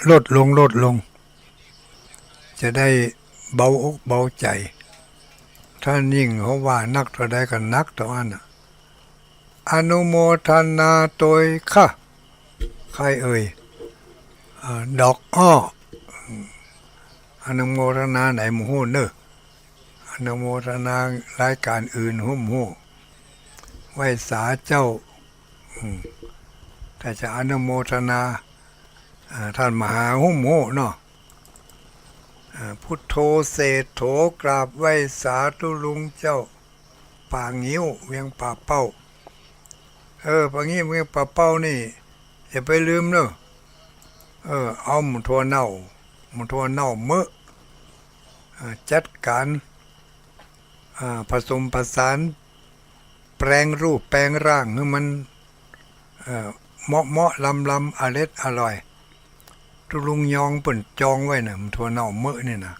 ลดลง ลดลง จะได้เบาอกเบาใจ๋ ถ้ายิ่งเขาว่านักเต้าใดก็นักเต้าอั้นน่ะ อนุโมทนาโตยค่ะ ใครเอ่ย อ่า ดอกอ้อ อนุโมทนาไหนบ่ฮู้เน่อ อนุโมทนารายก๋านอื่นหื้อบ่ฮู้ ไหว้สาเจ้า อืม ถ้าจะอนุโมทนา อ่า ต้านมหาหื้อบ่ฮู้เนาะ อ่า พุทโธเศรษโฐ กราบไหว้สาตุ๊ลุงเจ้า ป่างิ้ว เวียงป่าเป้า เออ ป่างิ้ว เวียงป่าเป้านี่ อย่าไปลืมเน่อ เออ เอาหมู่ถั่วเน่า หมู่ถั่วเน่าเมอะ อ่า จัดก๋าน อ่า ผสมผสาน แปลงรูปแปลงร่างหื้อมัน เอ่อ เหมาะๆ ลำๆ อร็ดอร่อย ตุ๊ลุงยองเปิ้นจองไว้น่ะ หมู่ถั่วเน่าเมอะนี่นะ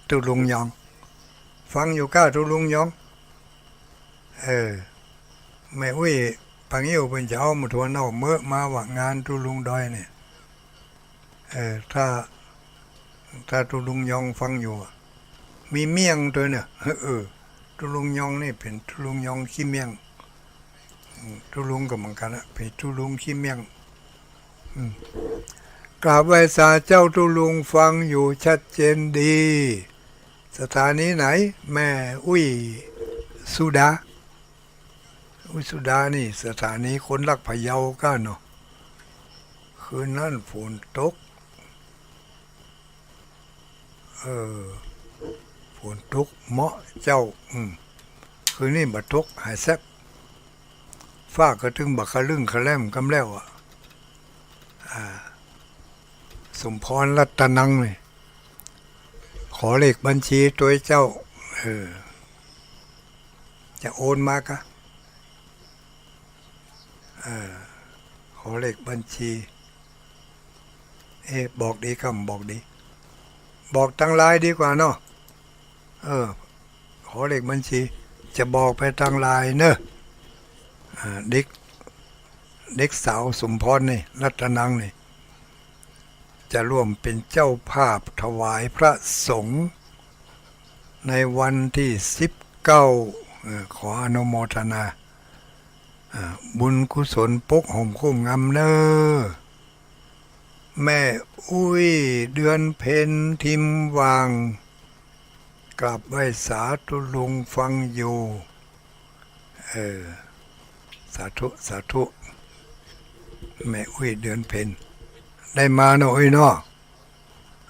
ตุ๊ลุงยอง ฟังอยู่ก้า ตุ๊ลุงยอง เออ แม่อุ๊ย ป่างิ้วเปิ้นจะเอาหมู่ถั่วเน่าเมอะมาว่างานตุ๊ลุงดอยเนี่ย เออ ถ้า ถ้าตุ๊ลุงยองฟังอยู่อะ มีเมี่ยงตวยเนี่ย เออ ตุ๊ลุงยองนี่เป๋นตุ๊ลุงยองขี้เมี่ยง อืม ตุ๊ลุงก็เหมือนกั๋นนะ เป๋นตุ๊ลุงขี้เมี่ยง อืม กราบไหว้สาเจ้าตุ๊ลุงฟังอยู่ชัดเจนดี สถานีไหน แม่อุ๊ยสุดา อุ๊ยสุดานี่ สถานีคนรักพะเยาก้าเนาะ คืนนั้นฝนตก เออ ฝนตกเหมาะเจ้า อืม คืนนี้บ่ตก หายแซบ ฟ้าก็ตึงบ่คะลึ่งคะแล่มกำแล้วอะ อ่า สมพรรัตนังนี่ ขอเลขบัญชีตวยเจ้า เออ จะโอนมาก้า เออ ขอเลขบัญชี เอ๊ะ บอกดีก้า บอกดี บอกตางไลน์ดีกว่าเนาะ เออ ขอเลขบัญชี จะบอกไปตางไลน์เน่อ อ่า เด็ก เด็กสาวสมพรนี่ รัตนังนี่ จะร่วมเป๋นเจ้าภาพถวายพระสงฆ์ ในวันตี้สิบเก้า เอ่อ ขออนุโมทนา อ่า บุญกุศลปกห่มคุ้มงำเน่อ แม่อุ๊ยเดือนเพ็ญทิมหว่าง กราบไหว้สาตุ๊ลุงฟังอยู่ เออ สาธุ สาธุ แม่อุ๊ยเดือนเพ็ญ ได้มาเนาะอุ๊ยเนาะ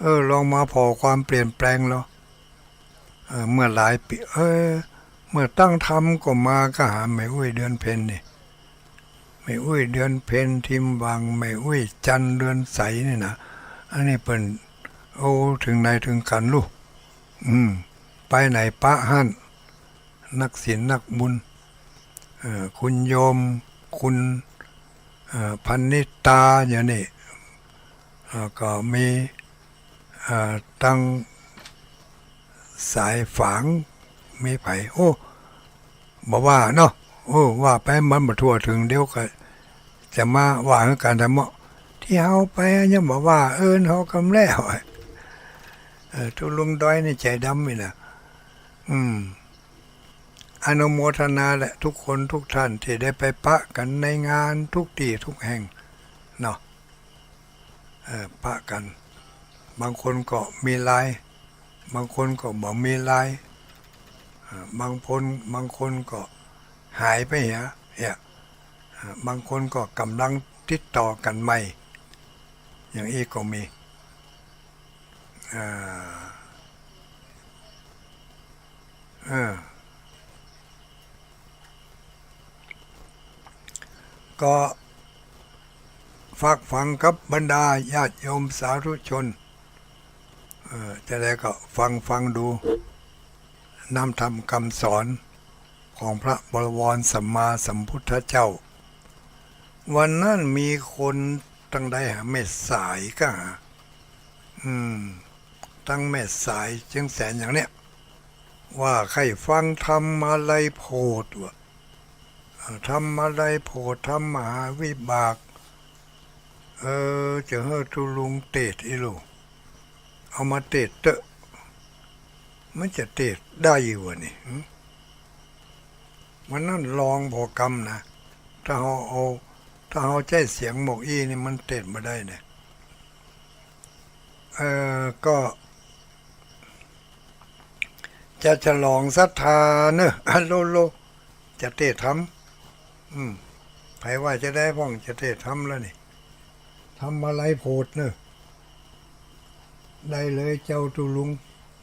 เออ ลองมาผ่อความเปลี่ยนแปลงลอ เออ เมื่อหลายปี๋ เออ เมื่อตั้งธรรมก็มาก็หาแม่อุ๊ยเดือนเพ็ญนี่ แม่อุ๊ยเดือนเพ็ญทิมหว่าง แม่อุ๊ยจันทร์เดือนใสนี่นะ อันนี้เปิ้น โอ้ เถิงไหนเถิงกั๋นลูก อืม ไปไหนปะหั้น นักศีลนักบุญ เอ่อ คุณโยม คุณ เอ่อ พนิตา อย่างนี้ เอ่อ ก็มี เอ่อ ตังสายฝาง มีใผ โอ้ บ่ว่าเนาะ โอ้ ว่าไปมันบ่ทั่วเถิง เดี๋ยวก็จะมาว่าหื้อกั๋นตะเมาะ ตี้เฮาไปยังบ่ว่าเอิ้นเฮากำแล้ว เออ ตุ๊ลุงดอยนี่ใจ๋ดำนี่นะ อืม อนุโมทนาแหละ ทุกคนทุกท่านตี้ได้ไปปะกั๋นในงานทุกตี้ทุกแห่งเนาะ เออ ปะกั๋น บางคนก็มีไลน์ บางคนก็บ่มีไลน์ เออ บางคน บางคนก็หายไปเหีย เหีย เออ บางคนก็ก่ำลังติดต่อกั๋นใหม่ อย่างอี้ก็มี อ่า เออ ก็ฝากฝังกับบรรดาญาติโยมสาธุชน เออ จะได้ก็ฟังฟังดู น้ำธรรมคำสอนของพระบวรสัมมาสัมพุทธเจ้า วันนั้นมีคนตังใดหา แม่สายก็หา อืม ตังแม่สายเจียงแสนอย่างเนี้ย ว่าใค่ฟังธรรมาลัยโพธิว่ะ เออ ธรรมาลัยโพธิ ธรรมมหาวิบาก เออ จะหื้อตุ๊ลุงเตสน์อี้ลูก เอามาเตสน์เต๊อะ มันจะเตสน์ได้อยู่วะนี่ หึ วันนั้นลองผ่อกำนะ ถ้าเฮาเอา ถ้าเฮาใจ๊เสียงหมวกอี้นี่มันเตสน์บ่ได้เนี่ย เออ ก็ จะฉลองศรัทธาเนอะ อะโลโล จะเตสน์ธรรม อืม ใผว่าจะได้พ่อง จะเตสน์ธรรมแล้วนี่ ธรรมาลัยโพธิเนอะ ได้เลยเจ้าตุ๊ลุง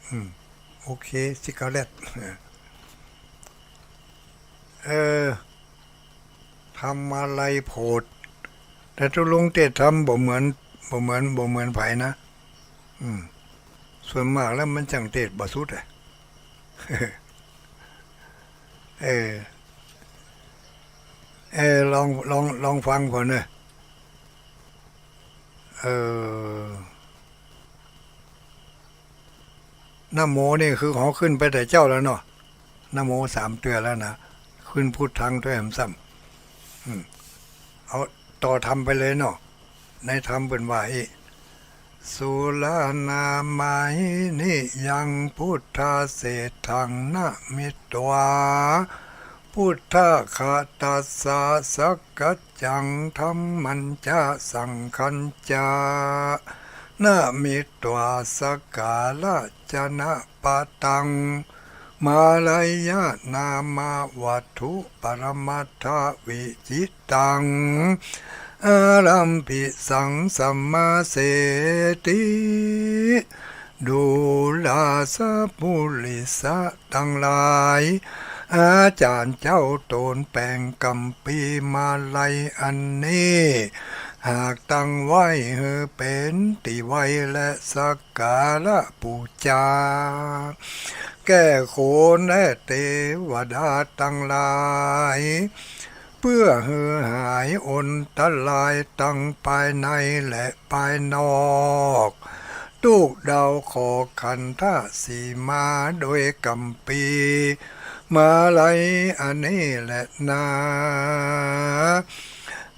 อืม โอเค ซิกาเล็ต เออ ธรรมาลัยโพธิ แต่ตุ๊ลุงเตสน์ธรรมบ่เหมือน บ่เหมือน บ่เหมือนใผนะ อืม ส่วนมากแล้วมันจั้งเตสน์บ่สุดอะ เออ เออ ลอง ลอง ลองฟังก่อนเนอะ เออ นะโมนี่คือเฮาขึ้นไปแต่เจ๊าแล้วเนาะ นะโมสามเตื้อแล้วนะ ขึ้นพุทธังตวยแหมซ้ำ อืม เอาต่อธรรมไปเลยเนาะ ในธรรมเปิ้นว่าอี้ สุรานามาหินิยัง พุทธาเสฏฐัง นะมิตวา พุทธาคาตัสสะ สักกัจจัง ธัมมัญจะ สังฆัญจะ นะมิตวา สักการะจะนะปะตัง มาลัยยะนามะวัตถุปรมัตถวิจิตตัง อารัมภิสัง สัมมาเสติ ดูราสะปุริสะตังหลาย อาจ๋ารย์เจ้าตนแป๋งกัมภีร์มาลัยอันนี้ หากตั้งไว้หื้อเป๋นตี้ไหว้และสักการะปู๋จา แก่คนและเตวดาตังหลาย เปื้อหื้อหายอันตรายตังภายในและภายนอก ตุ๊เดาขอขันธสีมาโดยกัมภีร์มาลัยอันนี้แลนา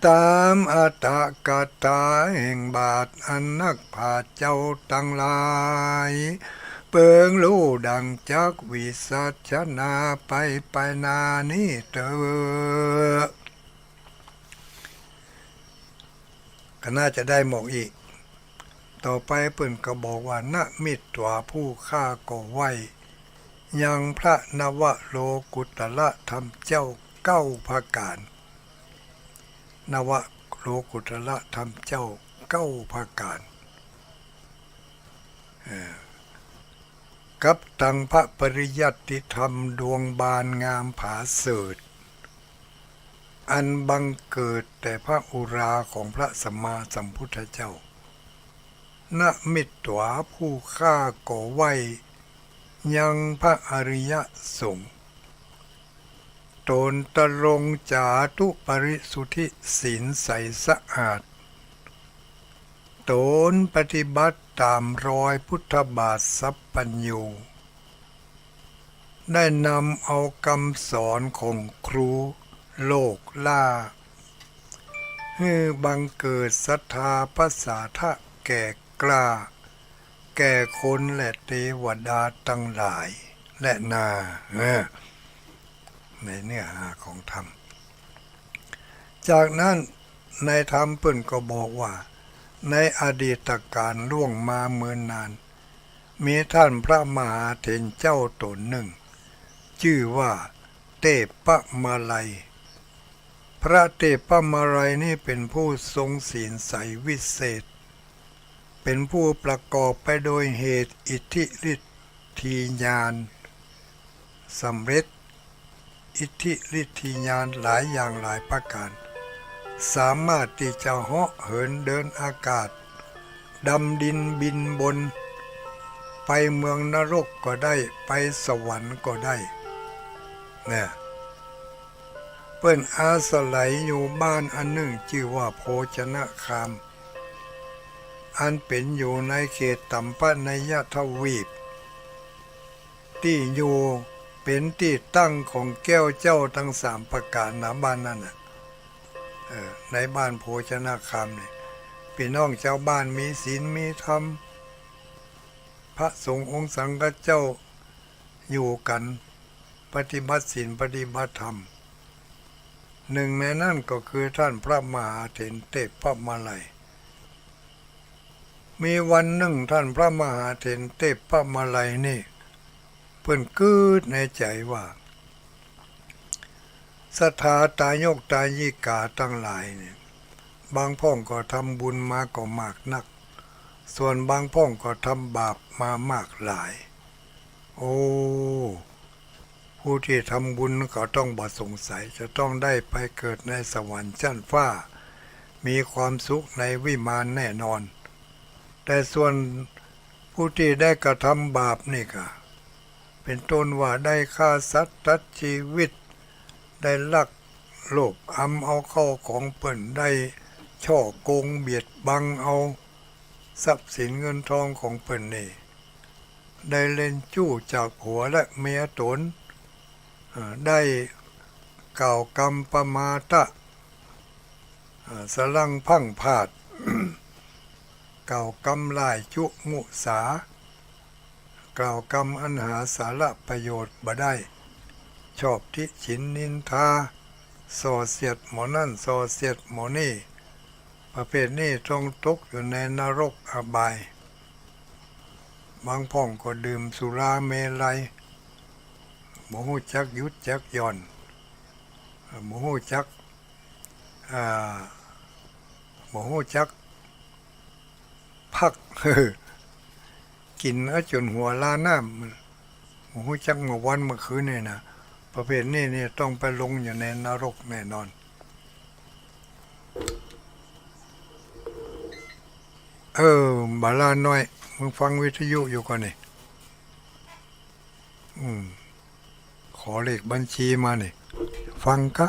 ต๋ามอัตถกถาแห่งบาทอันนักปราชญ์เจ้าตังหลายเปิงฮู้ดั่งจักวิสัชนาไปไปนานี้เต๊อะ ก็น่าจะได้หมดอี้ ต่อไปเปิ้นก็บอกว่า นะมิตวา ผู้ข้าก็ไหว้ ยังพระนวโลกุตตรธรรมเจ้าเก้าประก๋าน นวโลกุตตรธรรมเจ้าเก้าประก๋าน เอ่อ กับตังพระปริยัติธรรมดวงบานงามผาเสริฐ อันบังเกิดแต่พระอุราของพระสัมมาสัมพุทธเจ้า นะมิตวา ผู้ข้าก็ไหว้ ยังพระอริยสงฆ์ ต๋นตรงจาตุปริสุทธิศีลใสสะอาด ต๋นปฏิบัติต๋ามรอยพุทธบาทสัพพัญญู ได้นำเอากำสอนของครูโลกล่า หื้อบังเกิดศรัทธาผสาทะแก่กล้า แก่คนและเตวดาตังหลายแลนา เออ ในเนื้อหาของธรรม จากนั้นในธรรมเปิ้นก็บอกว่า ในอดีตกาลล่วงมาเมินนาน มีท่านพระมหาเถรเจ้าต๋นนึ่ง จื้อว่าเตปะมาลัย พระเตปะมาลัยนี้เป๋นผู้ทรงศีลใสวิเศษ เป๋นผู้ประกอบไปโดยเหตุอิทธิฤทธิญาณ สำเร็จอิทธิฤทธิญาณหลายอย่างหลายประก๋าน สามารถตี้จะเหาะเหินเดินอากาศ ดำดินบินบน ไปเมืองนรกก็ได้ ไปสวรรค์ก็ได้ เนี่ย เปิ้นอาศัยอยู่บ้านอันนึ่งจื้อว่าโภชนคาม อันเป๋นอยู่ในเขตตัมปะนยทวีป ตี้อยู่เป๋นตี้ตั้งของแก้วเจ้าตึงสามประก๋านนะ บ้านนั้นน่ะ เออ ในบ้านโภชนคามเนี่ย ปี้น้องจาวบ้านมีศีลมีธรรม พระสงฆ์องค์สังฆเจ้าอยู่กั๋น ปฏิบัติศีลปฏิบัติธรรม นึ่งในนั้นก็คือท่านพระมหาเถรเตปะมาลัย มีวันนึ่งท่านพระมหาเถรเตปะมาลัยนี่ เปิ้นกึ๊ดในใจ๋ว่า ศรัทธาตายกตายิกาตังหลายเนี่ย บางพ่องก็ทำบุญมาก็มากนัก ส่วนบางพ่องก็ทำบาปมามากหลาย โอ้ ผู้ตี้ทำบุญก็ต้องบ่สงสัย จะต้องได้ไปเกิดในสวรรค์ชั้นฟ้า มีความสุขในวิมานแน่นอน แต่ส่วนผู้ตี้ได้กระทำบาปนี่ก่ะ เป๋นต้นว่าได้ฆ่าสัตว์ตัดจีวิต ได้ลักโลภอำเอาเข้าของเปิ้น ได้ฉ้อโกงเบียดบังเอาทรัพย์สินเงินทองของเปิ้นนี่ ได้เล่นจู้จากผัวและเมียต๋น เอ่อ ได้กล่าวกำประมาทะ เอ่อ สะหลั่งพลั้งพลาด กล่าวกำร้ายจุมุสา กล่าวกำอันหาสาระประโยชน์บ่ได้ ชอบติฉินนินทา ส่อเสียดหมอนั่นส่อเสียดหมอนี่ ประเภทนี้ต้องตกอยู่ในนรกอบาย บางพ่องก็ดื่มสุราเมรัย บ่ฮู้จักหยุดจักหย่อน บ่ฮู้จัก อ่า บ่ฮู้จักพัก กิ๋นเอาจ๋นหัวลาน้ำ บ่ฮู้จักเมื่อวันเมื่อคืนนี่นะ ประเภทนี้นี่ต้องไปลงอยู่ในนรกแน่นอน เออ บ่าล่าน้อย มึงฟังวิทยุอยู่ก่อนี่ อืม ขอเลขบัญชีมานี่ ฟังกะ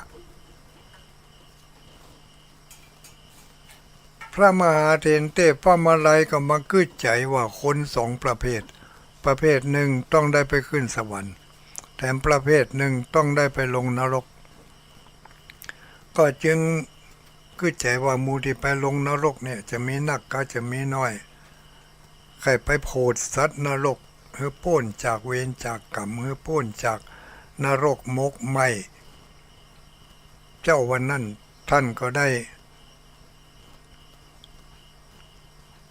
พระมหาเถรเตปะมาลัยก็มากึ๊ดใจ๋ว่าคนสองประเภท ประเภทนึ่งต้องได้ไปขึ้นสวรรค์ แต่ประเภทนึ่งต้องได้ไปลงนรก ก็จึงกึ๊ดใจ๋ว่าหมู่ตี้ไปลงนรกเนี่ยจะมีนักกาจะมีน้อย ใค่ไปโผดสัตว์นรก หื้อป๊นจากเวรจากก๋รรม หื้อป๊นจากนรกหมกไหม้ เจ้าวันนั้นท่านก็ได้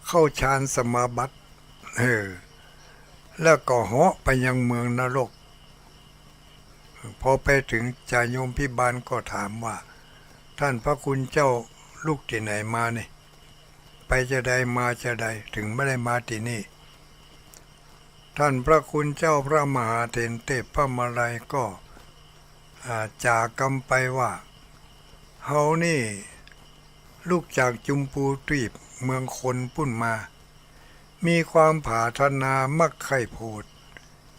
เข้าฌานสมาบัติ เออ แล้วก็เหาะไปยังเมืองนรก พอไปเถิงจาโยมพิบาลก็ถามว่า ท่านพระคุณเจ้าลุกตี้ไหนมานี่ ไปจาใดมาจาใด เถิงบ่ได้มาตี้นี่ ท่านพระคุณเจ้าพระมหาเถรเตปะมาลัยก็ อ่า จ๋ากำไปว่า เฮานี่ลุกจากจุมพูตีบเมืองคนปุ้นมา มีความผาถนามักใค่โผด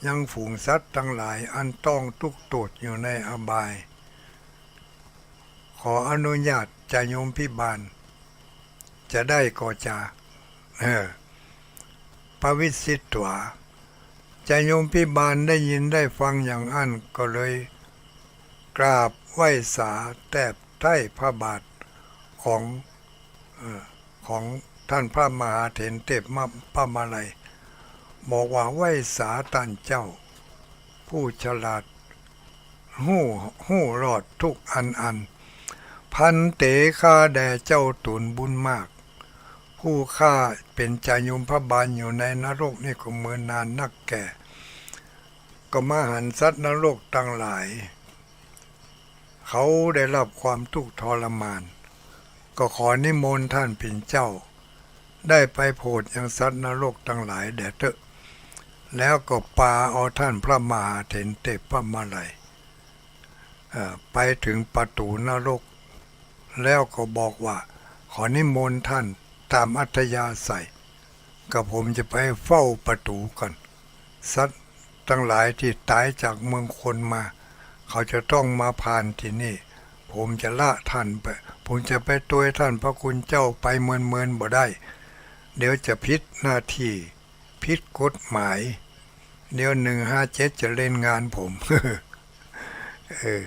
ยังฝูงสัตว์ตังหลายอันต้องตุ๊กโตษอยู่ในอบาย ขออนุญาตจาโยมพิบาล จะได้ก็จะ เออ ปวิสสิตถวา จาโยมพิบาลได้ยินได้ฟังอย่างอั้นก็เลยกราบไหว้สาแตบใต้พระบาทของ เอ่อ ของท่านพระมหาเถรเตปะมาลัย บอกว่าไหว้สาต้านเจ้า ผู้ฉลาด ฮู้ ฮู้รอดทุกอันอัน ภันเต ข้าแด่เจ้าตูนบุญมาก ผู้ข้าเป๋นจาโยมพบาลอยู่ในนรกนี่ก็เมินนานนักแก่ ก็มาหันสัตว์นรกตังหลาย เขาได้รับความทุกข์ทรมาน ก็ขอนิมนต์ท่านเป๋นเจ้า ได้ไปโผดยังสัตว์นรกตังหลายแด่เต๊อะ แล้วก็ปาเอาท่านพระมหาเถรเตปะมาลัย เอ่อ ไปเถิงประตู๋นรก แล้วก็บอกว่า ขอนิมนต์ท่านต๋ามอัธยาศัย กระผมจะไปเฝ้าประตู๋ก่อน สัตว์ตังหลายตี้ต๋ายจากเมืองคนมา เขาจะต้องมาผ่านตี้นี่ ผมจะละท่านไป ผมจะไปตวยท่านพระคุณเจ้าไปเมินๆ บ่ได้ เดี๋ยวจะผิดหน้าตี้ ผิดกฎหมาย เดี๋ยวหนึ่งห้าเจ็ดจะเล่นงานผม เออ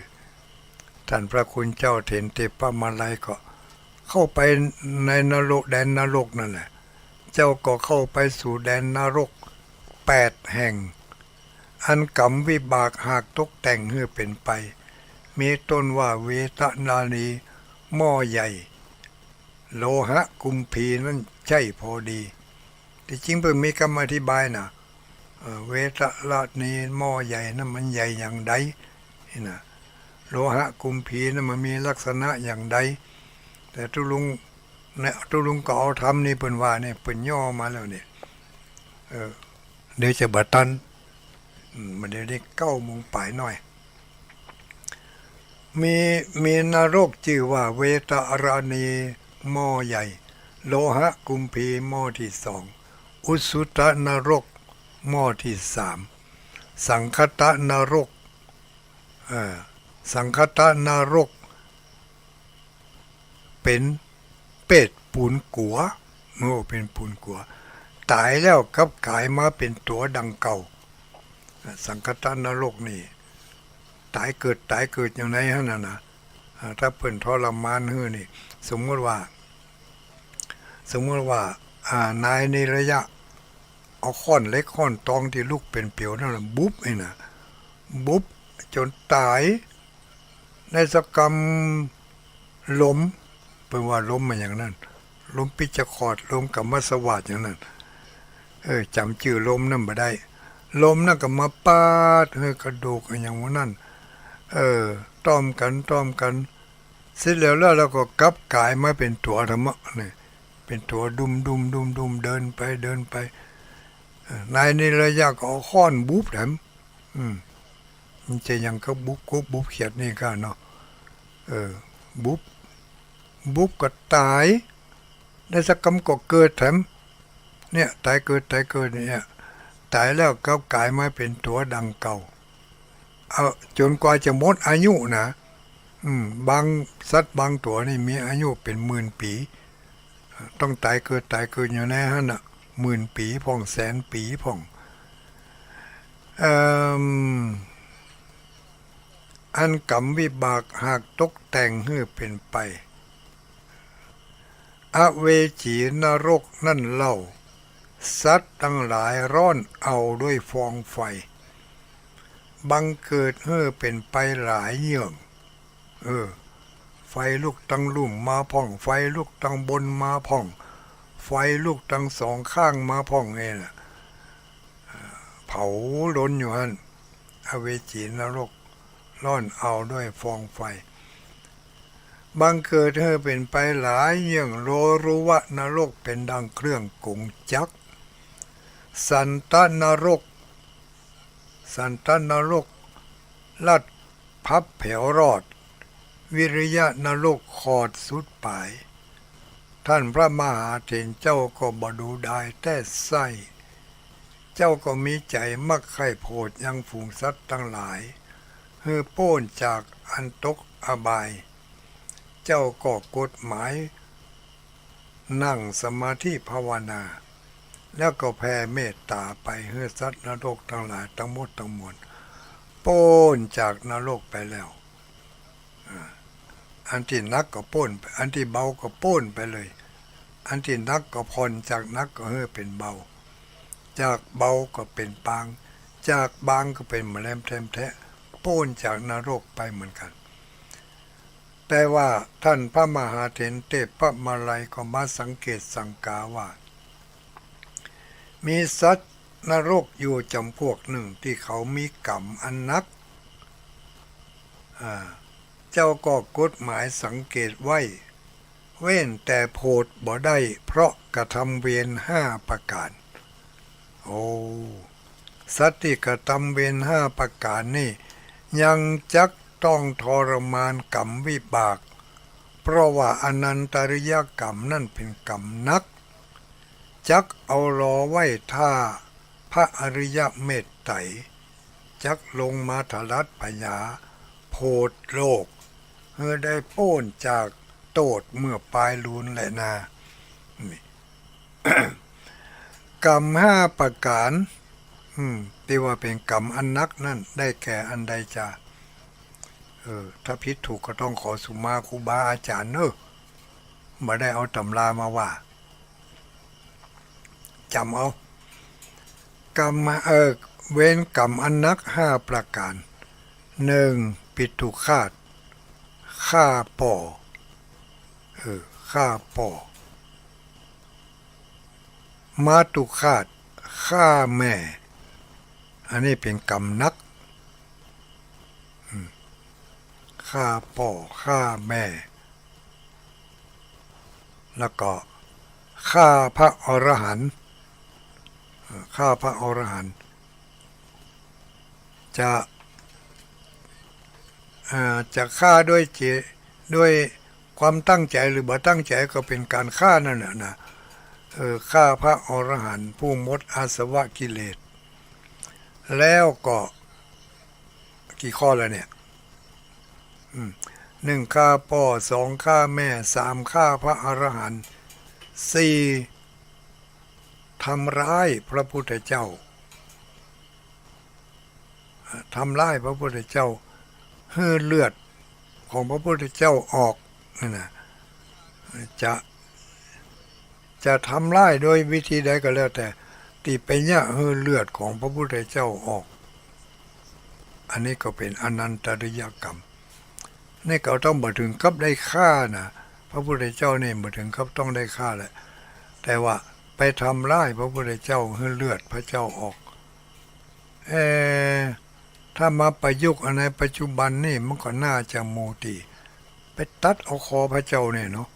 ท่านพระคุณเจ้าเถรเตปะมาลัยก็เข้าไปในนรก แดนนรกนั่นแหละ เจ้าก็เข้าไปสู่แดนนรกแปดแห่ง อันกรรมวิบากหากตกแต่งหื้อเป๋นไป มีต้นว่าเวทะราณี หม้อใหญ่ โลหะกุมภีนั้นใช่พอดี ตี้จริงเปิ้นมีกำอธิบายนะ เอ่อ เวทะราณีหม้อใหญ่นั้นมันใหญ่อย่างใดนี่นะ โลหะกุมภีนั้นมันมีลักษณะอย่างใด แต่ตุ๊ลุงเนี่ย ตุ๊ลุงก็เอาธรรมนี่เปิ้นว่าเนี่ย เปิ้นย่อมาแล้วเนี่ย เออ เดี๋ยวจะบ่ตัน อืม มันเดี๋ยวนี้เก้าโมงป๋ายหน้อย มี มีนรกจื้อว่าเวทะราณี หม้อใหญ่ โลหะกุมภี หม้อตี้สอง อุสสุตะนรก หม้อตี้สาม สังคตะนรก เอ่อ สังคตะนรก เป๋นเปรตปูนกั๋ว โอ้ เป๋นปูนกั๋ว ต๋ายแล้วกลับก๋ายมาเป๋นตั๋วดังเก่า สังคตะนรกนี่ ต๋ายเกิด ต๋ายเกิดอยู่ในหั้นน่ะนะ อ่า ถ้าเปิ้นทรมานหื้อนี่ สมมุติว่า สมมุติว่า อ่า นายเนรยะ เอาข้อนเหล็กข้อนตองตี้ลุกเป๋นเปียวนั่นน่ะ บุบนี่นะ บุบจ๋นต๋าย ในสักกำลม เปิ้นว่าลมมันอย่างนั้น ลมปิจจฆอด ลมกามัสวาทอย่างนั้น เออ จ๋ำจื้อลมนั้นบ่ได้ ลมนั้นก็มาปาดหื้อกระดูกอะหยังหมู่นั้น เออ ต้อมกั๋น ต้อมกั๋น เสร็จแล้ว แล้วก็กลับก๋ายมาเป๋นตั๋วธรรมะนี่ เป๋นตั๋วดุมๆๆๆ เดินไป เดินไป เออ นายเนรยะก็เอาข้อนบุบแถม อืม มันจะยังกับบุบกบบุบเขียดนี่ก้าเนาะ เออ บุบ บุบก็ต๋าย ได้สักกำก็เกิดแถม เนี่ย ต๋ายเกิด ต๋ายเกิดเนี่ย ต๋ายแล้วกลับก๋ายมาเป๋นตั๋วดังเก่า เอา จ๋นกว่าจะหมดอายุนะ อืม บางสัตว์บางตั๋วนี่มีอายุเป๋นหมื่นปี๋ ต้องต๋ายเกิด ต๋ายเกิดอยู่ในหั้นน่ะ หมื่นปี๋พ่อง แสนปี๋พ่อง เอิ่ม อันกรรมวิบากหากตกแต่งหื้อเป๋นไป อเวจีนรกนั่นเล่า สัตว์ตังหลายร้อนเอาด้วยฟองไฟ บังเกิดหื้อเป๋นไปหลายเยื่อง เออ ไฟลุกตังลุ่มมาพ่อง ไฟลุกตังบนมาพ่อง ไฟลุกตังสองข้างมาพ่องนี่แหละ เผาลนอยู่หั้น อเวจีนรก ร้อนเอาด้วยฟองไฟ บังเกิดหื้อเป๋นไปหลายเยื่อง โลรุวะนรกเป๋นดังเครื่องก๋งจักร สันตะนรก สันตะนรก ลัดพับแผวรอด วิริยะนรกขอดสุดป๋าย ท่านพระมหาเถรเจ้าก็บ่ดูดายแต๊ไส้ เจ้าก็มีใจ๋มักใค่โผดยังฝูงสัตว์ตังหลาย หื้อป๊นจากอันตกอบาย เจ้าก็กดหมาย นั่งสมาธิภาวนา แล้วก็แผ่เมตต๋าไปหื้อสัตว์นรกตังหลายตังหมดตังมวล ป๊นจากนรกไปแล้ว อ่า อันตี้หนักก็ป๊นไป อันตี้เบาก็ป๊นไปเลย อันตี้หนักก็ผ่อน จากหนักก็หื้อเป๋นเบา จากเบาก็เป๋นปาง จากปางก็เป๋นหมอแหลมแถมแทะ ป๊นจากนรกไปเหมือนกั๋น แต่ว่าต้านพระมหาเถรเตปะมาลัยก็มาสังเกตสังกาว่า มีสัตว์นรกอยู่จ๋ำพวกนึ่งตี้เขามีกรรมอันหนัก อ่า เจ้าก็กฎหมายสังเกตไว้ เว้นแต่โผดบ่ได้ เพราะกระทำเวรห้าประก๋าน โอ้ สัตว์ตี้กระทำเวรห้าประก๋านนี่ ยังจักต้องทรมานกรรมวิบาก เพราะว่าอนันตริยกรรมนั้นเป๋นกรรมหนัก จักเอารอไว้ถ้าพระอริยเมตไตร จักลงมาถลัดผญาโผดโลก หื้อได้ป๊นจากโต้ษเมื่อปายลูนแลนา นี่ กรรมห้าประก๋าน อืม ตี้ว่าเป๋นกรรมอันหนักนั้น ได้แก่อันใดจา เออ ถ้าผิดถูกก็ต้องขอสุมาครูบาอาจ๋ารย์เน่อ บ่ได้เอาต๋ำรามาว่า จ๋ำเอา กรรม เออ เวรกรรมอันหนักห้าประก๋าน นึ่ง ปิตุฆาต ฆ่าป้อ เออ ฆ่าป้อ มาตุฆาต ฆ่าแม่ อันนี้เป๋นกรรมหนัก อืม ฆ่าป้อ ฆ่าแม่ แล้วก็ฆ่าพระอรหันต์ เอ่อ ฆ่าพระอรหันต์ จะ อ่า จะฆ่าด้วยเจ- ด้วยความตั้งใจ๋หรือบ่ตั้งใจ๋ก็เป๋นก๋านฆ่านั่นแหละนะ เออ ฆ่าพระอรหันต์ผู้หมดอาสวะกิเลส แล้วก็ กี่ข้อแล้วเนี่ย อืม นึ่ง ฆ่าป้อ สอง ฆ่าแม่ สาม ฆ่าพระอรหันต์ สี่ ทำร้ายพระพุทธเจ้า ทำร้ายพระพุทธเจ้า หื้อเลือดของพระพุทธเจ้าออก นั่นน่ะ จะ จะทำร้ายโดยวิธีใดก็แล้วแต่ ตี้ไปเยียะหื้อเลือดของพระพุทธเจ้าออก อันนี้ก็เป๋นอนันตริยกรรม นี่ก็ต้องบ่เถิงกับได้ฆ่านะ พระพุทธเจ้านี่บ่เถิงกับต้องได้ฆ่าแหละ แต่ว่าไปทำร้ายพระพุทธเจ้าหื้อเลือดพระเจ้าออก เอ่อ ถ้ามาประยุกต์เอาในปัจจุบันนี่มันก็น่าจะหมู่ตี้ไปตัดเอาคอพระเจ้าเนี่ยเนาะ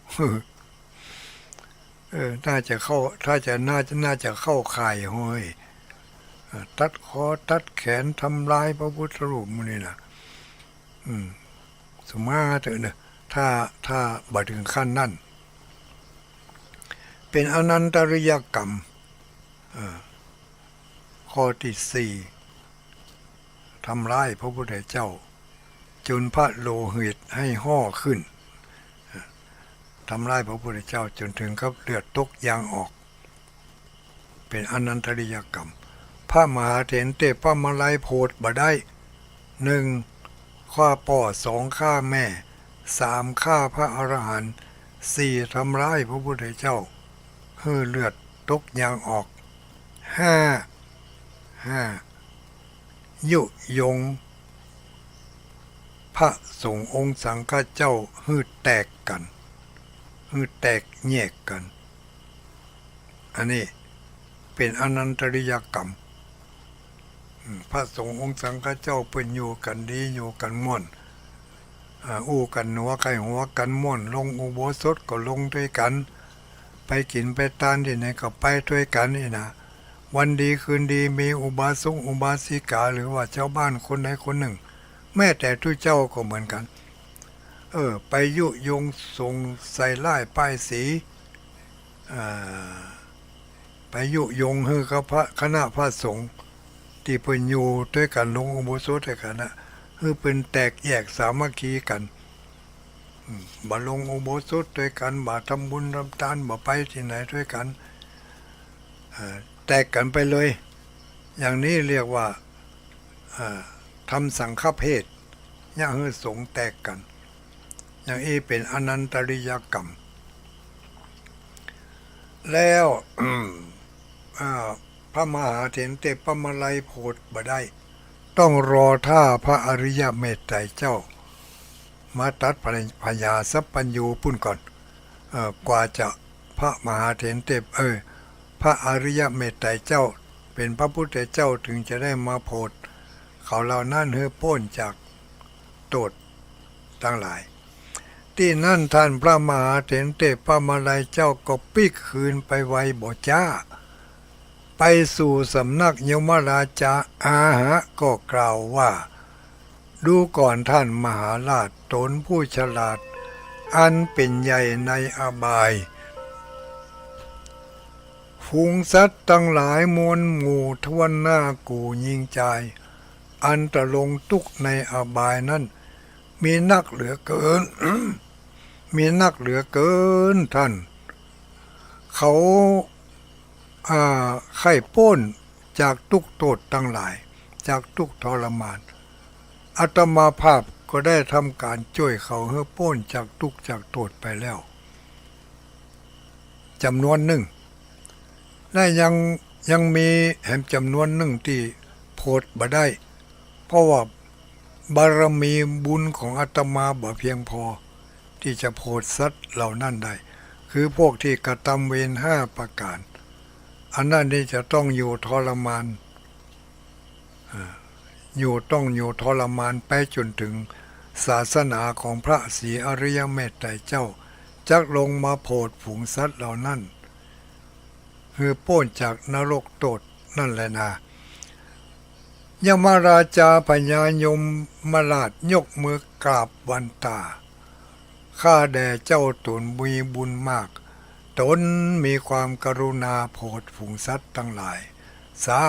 เออ น่าจะเข้า ถ้าจะ น่าจะ น่าจะเข้าข่ายห้วย เอ่อ ตัดคอตัดแขนทำร้ายพระพุทธรูปหมู่นี้นะ อืม สุมาเถอะเนอะ ถ้า ถ้าบ่เถิงขั้นนั้น เป๋นอนันตริยกรรม เอ่อ ข้อตี้สี่ ทำร้ายพระพุทธเจ้า จ๋นพระโลหิตหื้อห่อขึ้น ทำร้ายพระพุทธเจ้าจ๋นเถิงกับเลือดตกยางออก เป๋นอนันตริยกรรม พระมหาเถรเตปะมาลัยโผดบ่ได้ นึ่ง ฆ่าป้อ สอง ฆ่าแม่ สาม ฆ่าพระอรหันต์ สี่ ทำร้ายพระพุทธเจ้า หื้อเลือดตกยางออก ห้า ห้า ยุยงพระสงฆ์องค์สังฆเจ้าหื้อแตกกั๋น หื้อแตกแยกกั๋น อันนี้เป๋นอนันตริยกรรม อืม พระสงฆ์องค์สังฆเจ้าเปิ้นอยู่กั๋นดี อยู่กั๋นม่วน อ่า อู้กั๋นหนัวใค่หัวกั๋นม่วน ลงอุโบสถก็ลงตวยกั๋น ไปกิ๋นไปตานตี้ไหนก็ไปตวยกั๋นนี่นะ วันดีคืนดีมีอุบาสกอุบาสิกา หรือว่าจาวบ้านคนใดคนนึ่ง แม้แต่ตุ๊เจ้าก็เหมือนกั๋น เออ ไปยุยงส่งใส่ร้ายป้ายสี อ่า ไปยุยงหื้อกับพระ คณะพระสงฆ์ตี้เปิ้นอยู่ตวยกั๋น ลงอุโบสถตวยกั๋นนะ หื้อเปิ้นแตกแยกสามัคคีกั๋น อืม บ่ลงอุโบสถตวยกั๋น บ่ทำบุญทำตาน บ่ไปตี้ไหนตวยกั๋น เอ่อ แตกกั๋นไปเลย อย่างนี้เรียกว่า เอ่อ ทำสังฆเพท เยียะหื้อสงฆ์แตกกั๋น อย่างอี้เป๋นอนันตริยกรรม แล้ว อ่า พระมหาเถรเตปะมาลัยโผดบ่ได้ ต้องรอถ้าพระอริยเมตไตรยเจ้ามาตรัสพญาสัพพัญญูปุ้นก่อน เอ่อ กว่าจะพระมหาเถรเตป เออ พระอริยเมตไตรยเจ้าเป๋นพระพุทธเจ้า เถิงจะได้มาโผดเขาเหล่านั้นหื้อป๊นจากโต้ษตังหลาย ตี้นั้นต้านพระมหาเถรเตปะมาลัยเจ้าก็ปิ๊กคืนไปไวบ่จ๊า ไปสู่สำนักยมราชา อาหะ ก็กล่าวว่า ดูก่อนต้านมหาราช ตนผู้ฉลาด อันเป๋นใหญ่ในอบาย ฝูงสัตว์ตังหลายมวลหมู่ถ้วนหน้ากู่ญิงจาย อันตะลงตุ๊กข์ในอบายนั้น มีนักเหลือเกิน มีนักเหลือเกินต้าน เขา อ่า ใค่ป๊นจากตุ๊กข์โต้ษตังหลาย จากตุ๊กข์ทรมาน อาตมาภาพก็ได้ทำก๋านจ้วยเขาหื้อป๊นจากตุ๊กข์จากโต้ษไปแล้ว จ๋ำนวนนึ่ง และยัง ยังมีแหมจ๋ำนวนนึ่งตี้โผดบ่ได้ เพราะว่าบารมีบุญของอาตมาบ่เพียงพอ ตี้จะโผดสัตว์เหล่านั้นได้ คือพวกตี้กระตำเวรห้าประก๋าน อันนั้นนี่จะต้องอยู่ทรมาน เอ่อ อยู่ ต้องอยู่ทรมานไปจ๋นเถิงศาสนาของพระศรีอริยเมตไตรยเจ้า จักลงมาโผดฝูงสัตว์เหล่านั้น หื้อป๊นจากนรกโต้ษนั่นแลนา ยมราชาพญายมราชยกมือกราบวันตา ข้าแด่เจ้าตนมีบุญมาก ตนมีความกรุณาโผดฝูงสัตว์ตังหลาย สา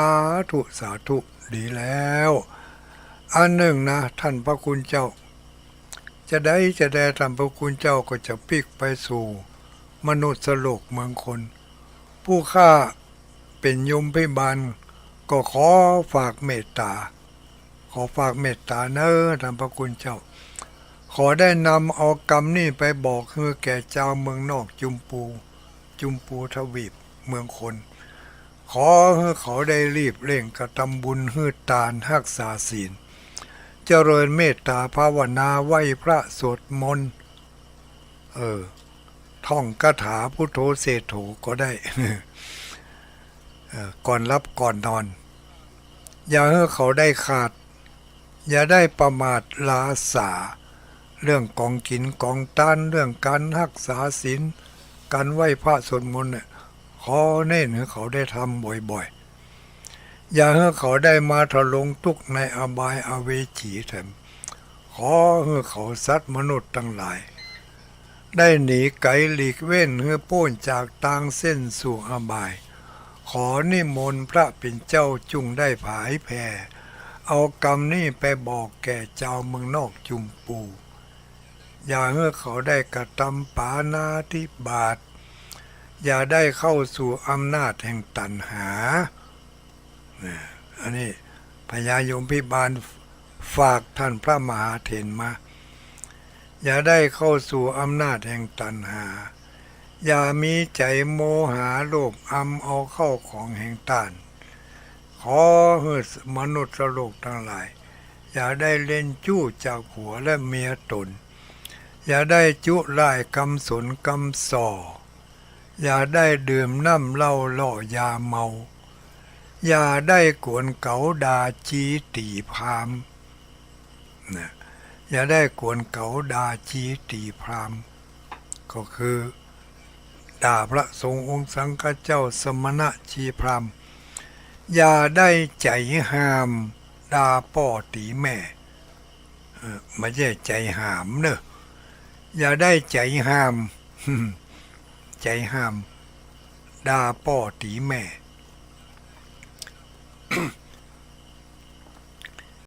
ธุ สาธุ ดีแล้ว อันนึ่งนะ ต้านพระคุณเจ้า จาใดจาใดต้านพระคุณเจ้าก็จะปิ๊กไปสู่มนุษย์โลกเมืองคน ผู้ข้าเป๋นยมพิบาล ก็ขอฝากเมตต๋า ขอฝากเมตต๋าเน่อต้านพระคุณเจ้า ขอได้นำเอากำนี้ไปบอกหื้อแก่จาวเมืองนอกจุมปู จุมปูทวีปเมืองคน ขอหื้อเขาได้รีบเร่งกระตำบุญหื้อตานฮักษาศีล เจริญเมตต๋าภาวนาไหว้พระสวดมนต์ เออ ท่องคาถาพุทโธเสโถก็ได้ เอ่อ ก่อนหลับก่อนนอน อย่าหื้อเขาได้ขาด อย่าได้ประมาทหลาสา เรื่องก๋องกิ๋นก๋องตาน เรื่องก๋านฮักษาศีล ก๋านไหว้พระสวดมนต์เนี่ย ขอเน้นหื้อเขาได้ทำบ่อยๆ อย่าหื้อเขาได้มาตะลงตุ๊กข์ในอบายอเวจีแถม ขอหื้อเขาสัตว์มนุษย์ตังหลาย ได้หนีไก๋หลีกเว้นหื้อป๊นจากตางเส้นสู่อบาย ขอนิมนต์พระเป๋นเจ้าจุ่งได้ผายแผ่ เอากำนี้ไปบอกแก่จาวเมืองนอกจุมปู อย่าหื้อเขาได้กระตำปาณาติบาต อย่าได้เข้าสู่อำนาจแห่งตัณหา นะ อันนี้พญายมพิบาลฝากต้านพระมหาเถรมา อย่าได้เข้าสู่อำนาจแห่งตัณหา อย่ามีใจ๋โมหะโลภอำเอาเข้าของแห่งต้าน ขอหื้อมนุษย์โลกตังหลาย อย่าได้เล่นจู้จากผัวและเมียตน อย่าได้จุล่ายกำสนกำส่อ อย่าได้ดื่มน้ำเหล้าล่อยาเมา อย่าได้กวนเก๋าด่าจีตี๋พราหมณ์ นะ อย่าได้กวนเก๋าด่าจีตี๋พราหมณ์ ก็คือด่าพระสงฆ์องค์สังฆเจ้าสมณะจีพราหมณ์ อย่าได้ใจ๋ห้ามด่าป้อตี๋แม่ เออ บ่ใจ้ใจ๋ห้ามเน่อ อย่าได้ใจ๋ห้าม ใจ๋ห้ามด่าป้อตี๋แม่